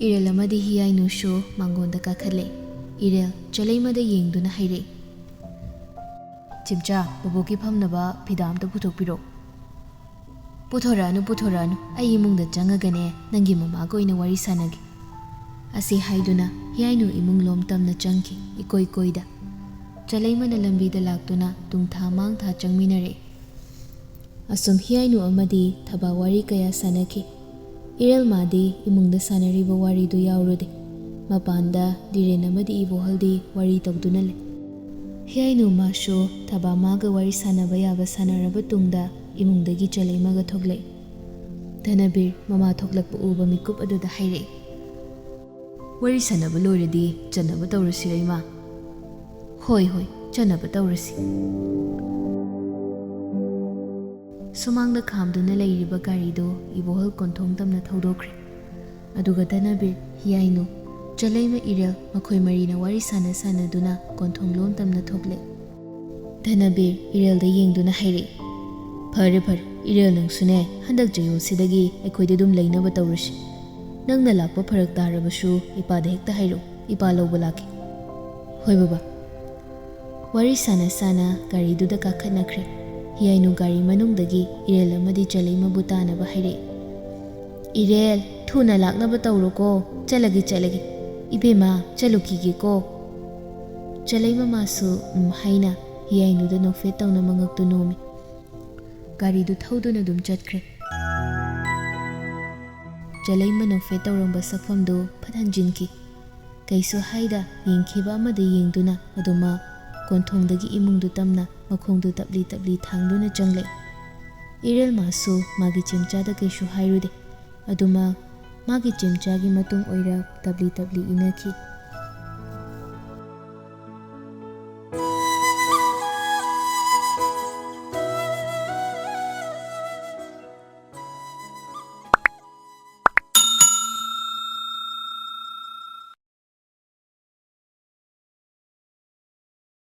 ꯏꯔꯦꯜ ꯑꯃꯗꯤ ꯍꯤꯌꯥꯏꯅꯨꯁꯨ ꯃꯥꯡꯒꯣꯟꯗ ꯀꯥꯈꯠꯂꯦ꯫ ꯏꯔꯦꯜ ꯆꯂꯩꯃꯗ ꯌꯦꯡꯗꯨꯅ ꯍꯥꯏꯔꯛꯏ, "ꯆꯤꯝꯆꯥ, ꯕꯣꯕꯣꯛꯀꯤ ꯐꯝꯅꯕ ꯐꯤꯗꯥ ꯑꯝꯇ ꯄꯨꯊꯣꯛꯄꯤꯔꯛꯑꯣ꯫" "ꯄꯨꯊꯣꯔꯛꯑꯅꯨ, ꯄꯨꯊꯣꯔꯛꯑꯅꯨ, ꯑꯩ ꯏꯃꯨꯡꯗ ꯆꯪꯉꯒꯅꯦ ꯅꯪꯒꯤ ꯃꯃꯥꯒ ꯑꯣꯏꯅ ꯋꯥꯔꯤ ꯁꯥꯟꯅꯒꯦ꯫" ꯑꯁꯤ ꯍꯥꯏꯗꯨꯅ ꯍꯤꯌꯥꯏꯅꯨ ꯏꯃꯨꯡ ꯂꯣꯝ ꯇꯝꯅ ꯆꯪꯈꯤ, ꯏꯀꯣꯏ ꯀꯣꯏꯗ꯫ ꯆꯂꯩꯃꯅ ꯂꯝꯕꯤꯗ ꯂꯥꯛꯇꯨꯅ ꯇꯨꯡꯊꯥ ꯃꯥꯡꯊꯥ ꯆꯪꯃꯤꯟꯅꯔꯛꯏ꯫ ꯑꯁꯨꯝ ꯍꯤꯌꯥꯏꯅꯨ ꯑꯃꯗꯤ ꯊꯕꯥ ꯋꯥꯔꯤ ꯀꯌꯥ ꯁꯥꯟꯅꯈꯤ꯫ ꯏꯔꯦꯜ ꯃꯥꯗꯤ ꯏꯃꯨꯡꯗ ꯁꯥꯟꯅꯔꯤꯕ ꯋꯥꯔꯤꯗꯨ ꯌꯥꯎꯔꯨꯗꯦ꯫ ꯃꯄꯥꯟꯗ ꯗꯤꯔꯦꯟ ꯑꯃꯗꯤ ꯏꯕꯣꯍꯜꯗꯤ ꯋꯥꯔꯤ ꯇꯧꯗꯨꯅ ꯂꯩ꯫ ꯍꯤꯌꯥꯏꯅꯨ ꯃꯥꯁꯨ ꯊꯕꯥ ꯃꯥꯒ ꯋꯥꯔꯤ ꯁꯥꯟꯅꯕ ꯌꯥꯕ ꯁꯥꯟꯅꯔꯕ ꯇꯨꯡꯗ ꯏꯃꯨꯡꯗꯒꯤ ꯆꯂꯩꯃꯒ ꯊꯣꯛꯂꯛꯏ꯫ ꯙꯅꯕꯤꯔ ꯃꯃꯥ ꯊꯣꯛꯂꯛꯄ ꯎꯕ ꯃꯤꯀꯨꯞ ꯑꯗꯨꯗ ꯍꯥꯏꯔꯛꯏ, "ꯋꯥꯔꯤ ꯁꯥꯟꯅꯕ ꯂꯣꯏꯔꯗꯤ ꯆꯠꯅꯕ ꯇꯧꯔꯁꯤꯔ, ꯏꯃꯥ?" "ꯍꯣꯏ, ꯍꯣꯏ, ꯆꯠꯅꯕ ꯇꯧꯔꯁꯤ꯫" ꯁꯨꯃꯥꯡꯗ ꯈꯥꯝꯗꯨꯅ ꯂꯩꯔꯤꯕ ꯒꯥꯔꯤꯗꯨ ꯏꯕꯣꯍꯜ ꯀꯣꯟꯊꯣꯡ ꯇꯝꯅ ꯊꯧꯗꯣꯛꯈ꯭ꯔꯦ꯫ ꯑꯗꯨꯒ ꯙꯅꯕꯤꯔ, ꯍꯤꯌꯥꯏꯅꯨ, ꯆꯂꯩꯃ, ꯏꯔꯦꯜ, ꯃꯈꯣꯏ ꯃꯔꯤꯅ ꯋꯥꯔꯤ ꯁꯥꯟꯅ ꯁꯥꯟꯅꯗꯨꯅ ꯀꯣꯟꯊꯣꯡ ꯂꯣꯝ ꯇꯝꯅ ꯊꯣꯛꯂꯦ꯫ ꯙꯅꯕꯤꯔ ꯏꯔꯦꯜꯗ ꯌꯦꯡꯗꯨꯅ ꯍꯥꯏꯔꯛꯏ, "ꯐꯔꯦ, ꯐꯔꯦ, ꯏꯔꯦꯜ, ꯅꯪꯁꯨꯅꯦ ꯍꯟꯗꯛ ꯆꯌꯣꯜꯁꯤꯗꯒꯤ ꯑꯩꯈꯣꯏꯗ ꯑꯗꯨꯝ ꯂꯩꯅꯕ ꯇꯧꯔꯁꯤ꯫ ꯅꯪꯅ ꯂꯥꯛꯄ ꯐꯔꯛ ꯇꯥꯔꯕꯁꯨ ꯏꯄꯥꯗ ꯍꯦꯛꯇ ꯍꯥꯏꯔꯛꯎ, ꯏꯄꯥ ꯂꯧꯕ ꯂꯥꯛꯀꯦ꯫" "ꯍꯣꯏ ꯕꯕꯥ꯫" ꯋꯥꯔꯤ ꯁꯥꯟꯅ ꯁꯥꯟꯅ ꯒꯥꯔꯤꯗꯨꯗ ꯀꯥꯈꯠꯅꯈ꯭ꯔꯦ꯫ ꯍꯤꯌꯥꯏꯅꯨ ꯒꯥꯔꯤ ꯃꯅꯨꯡꯗꯒꯤ ꯏꯔꯦꯜ ꯑꯃꯗꯤ ꯆꯂꯩꯃꯕꯨ ꯇꯥꯅꯕ ꯍꯥꯏꯔꯛꯏ, "ꯏꯔꯦꯜ, ꯊꯨꯅ ꯂꯥꯛꯅꯕ ꯇꯧꯔꯣꯀꯣ꯫ ꯆꯠꯂꯒꯦ, ꯆꯠꯂꯒꯦ꯫ ꯏꯕꯦꯝꯃ, ꯆꯠꯂꯨꯈꯤꯒꯦꯀꯣ꯫" ꯆꯂꯩꯃ ꯃꯥꯁꯨ "ꯎꯝ" ꯍꯥꯏꯅ ꯍꯤꯌꯥꯏꯅꯨꯗ ꯅꯣꯛꯐꯦꯠ ꯇꯧꯅ ꯃꯉꯛꯇꯨ ꯅꯣꯝꯃꯤ꯫ ꯒꯥꯔꯤꯗꯨ ꯊꯧꯗꯨꯅ ꯑꯗꯨꯝ ꯆꯠꯈ꯭ꯔꯦ꯫ ꯆꯂꯩꯃ ꯅꯣꯛꯐꯦꯠ ꯇꯧꯔꯝꯕ ꯁꯛꯐꯝꯗꯨ ꯐꯠ ꯍꯟꯖꯤꯟꯈꯤ꯫ ꯀꯩꯁꯨ ꯍꯥꯏꯗ ꯌꯦꯡꯈꯤꯕ ꯑꯃꯗ ꯌꯦꯡꯗꯨꯅ ꯑꯗꯨꯃꯛ ꯀꯣꯟꯊꯣꯡꯗꯒꯤ ꯏꯃꯨꯡꯗꯨ ꯇꯝꯅ ꯃꯈꯣꯡꯗꯨ ꯇꯞꯂꯤ ꯇꯞꯂꯤ ꯊꯥꯡꯗꯨꯅ ꯆꯪꯂꯛꯏ꯫ ꯏꯔꯦꯜ ꯃꯥꯁꯨ ꯃꯥꯒꯤ ꯆꯤꯝꯆꯥꯗ ꯀꯩꯁꯨ ꯍꯥꯏꯔꯨꯗꯦ꯫ ꯑꯗꯨꯃꯛ ꯃꯥꯒꯤ ꯆꯤꯝꯆꯥꯒꯤ ꯃꯇꯨꯡ ꯑꯣꯏꯔ ꯇꯞꯂꯤ ꯇꯞꯂꯤ ꯏꯟꯅꯈꯤ꯫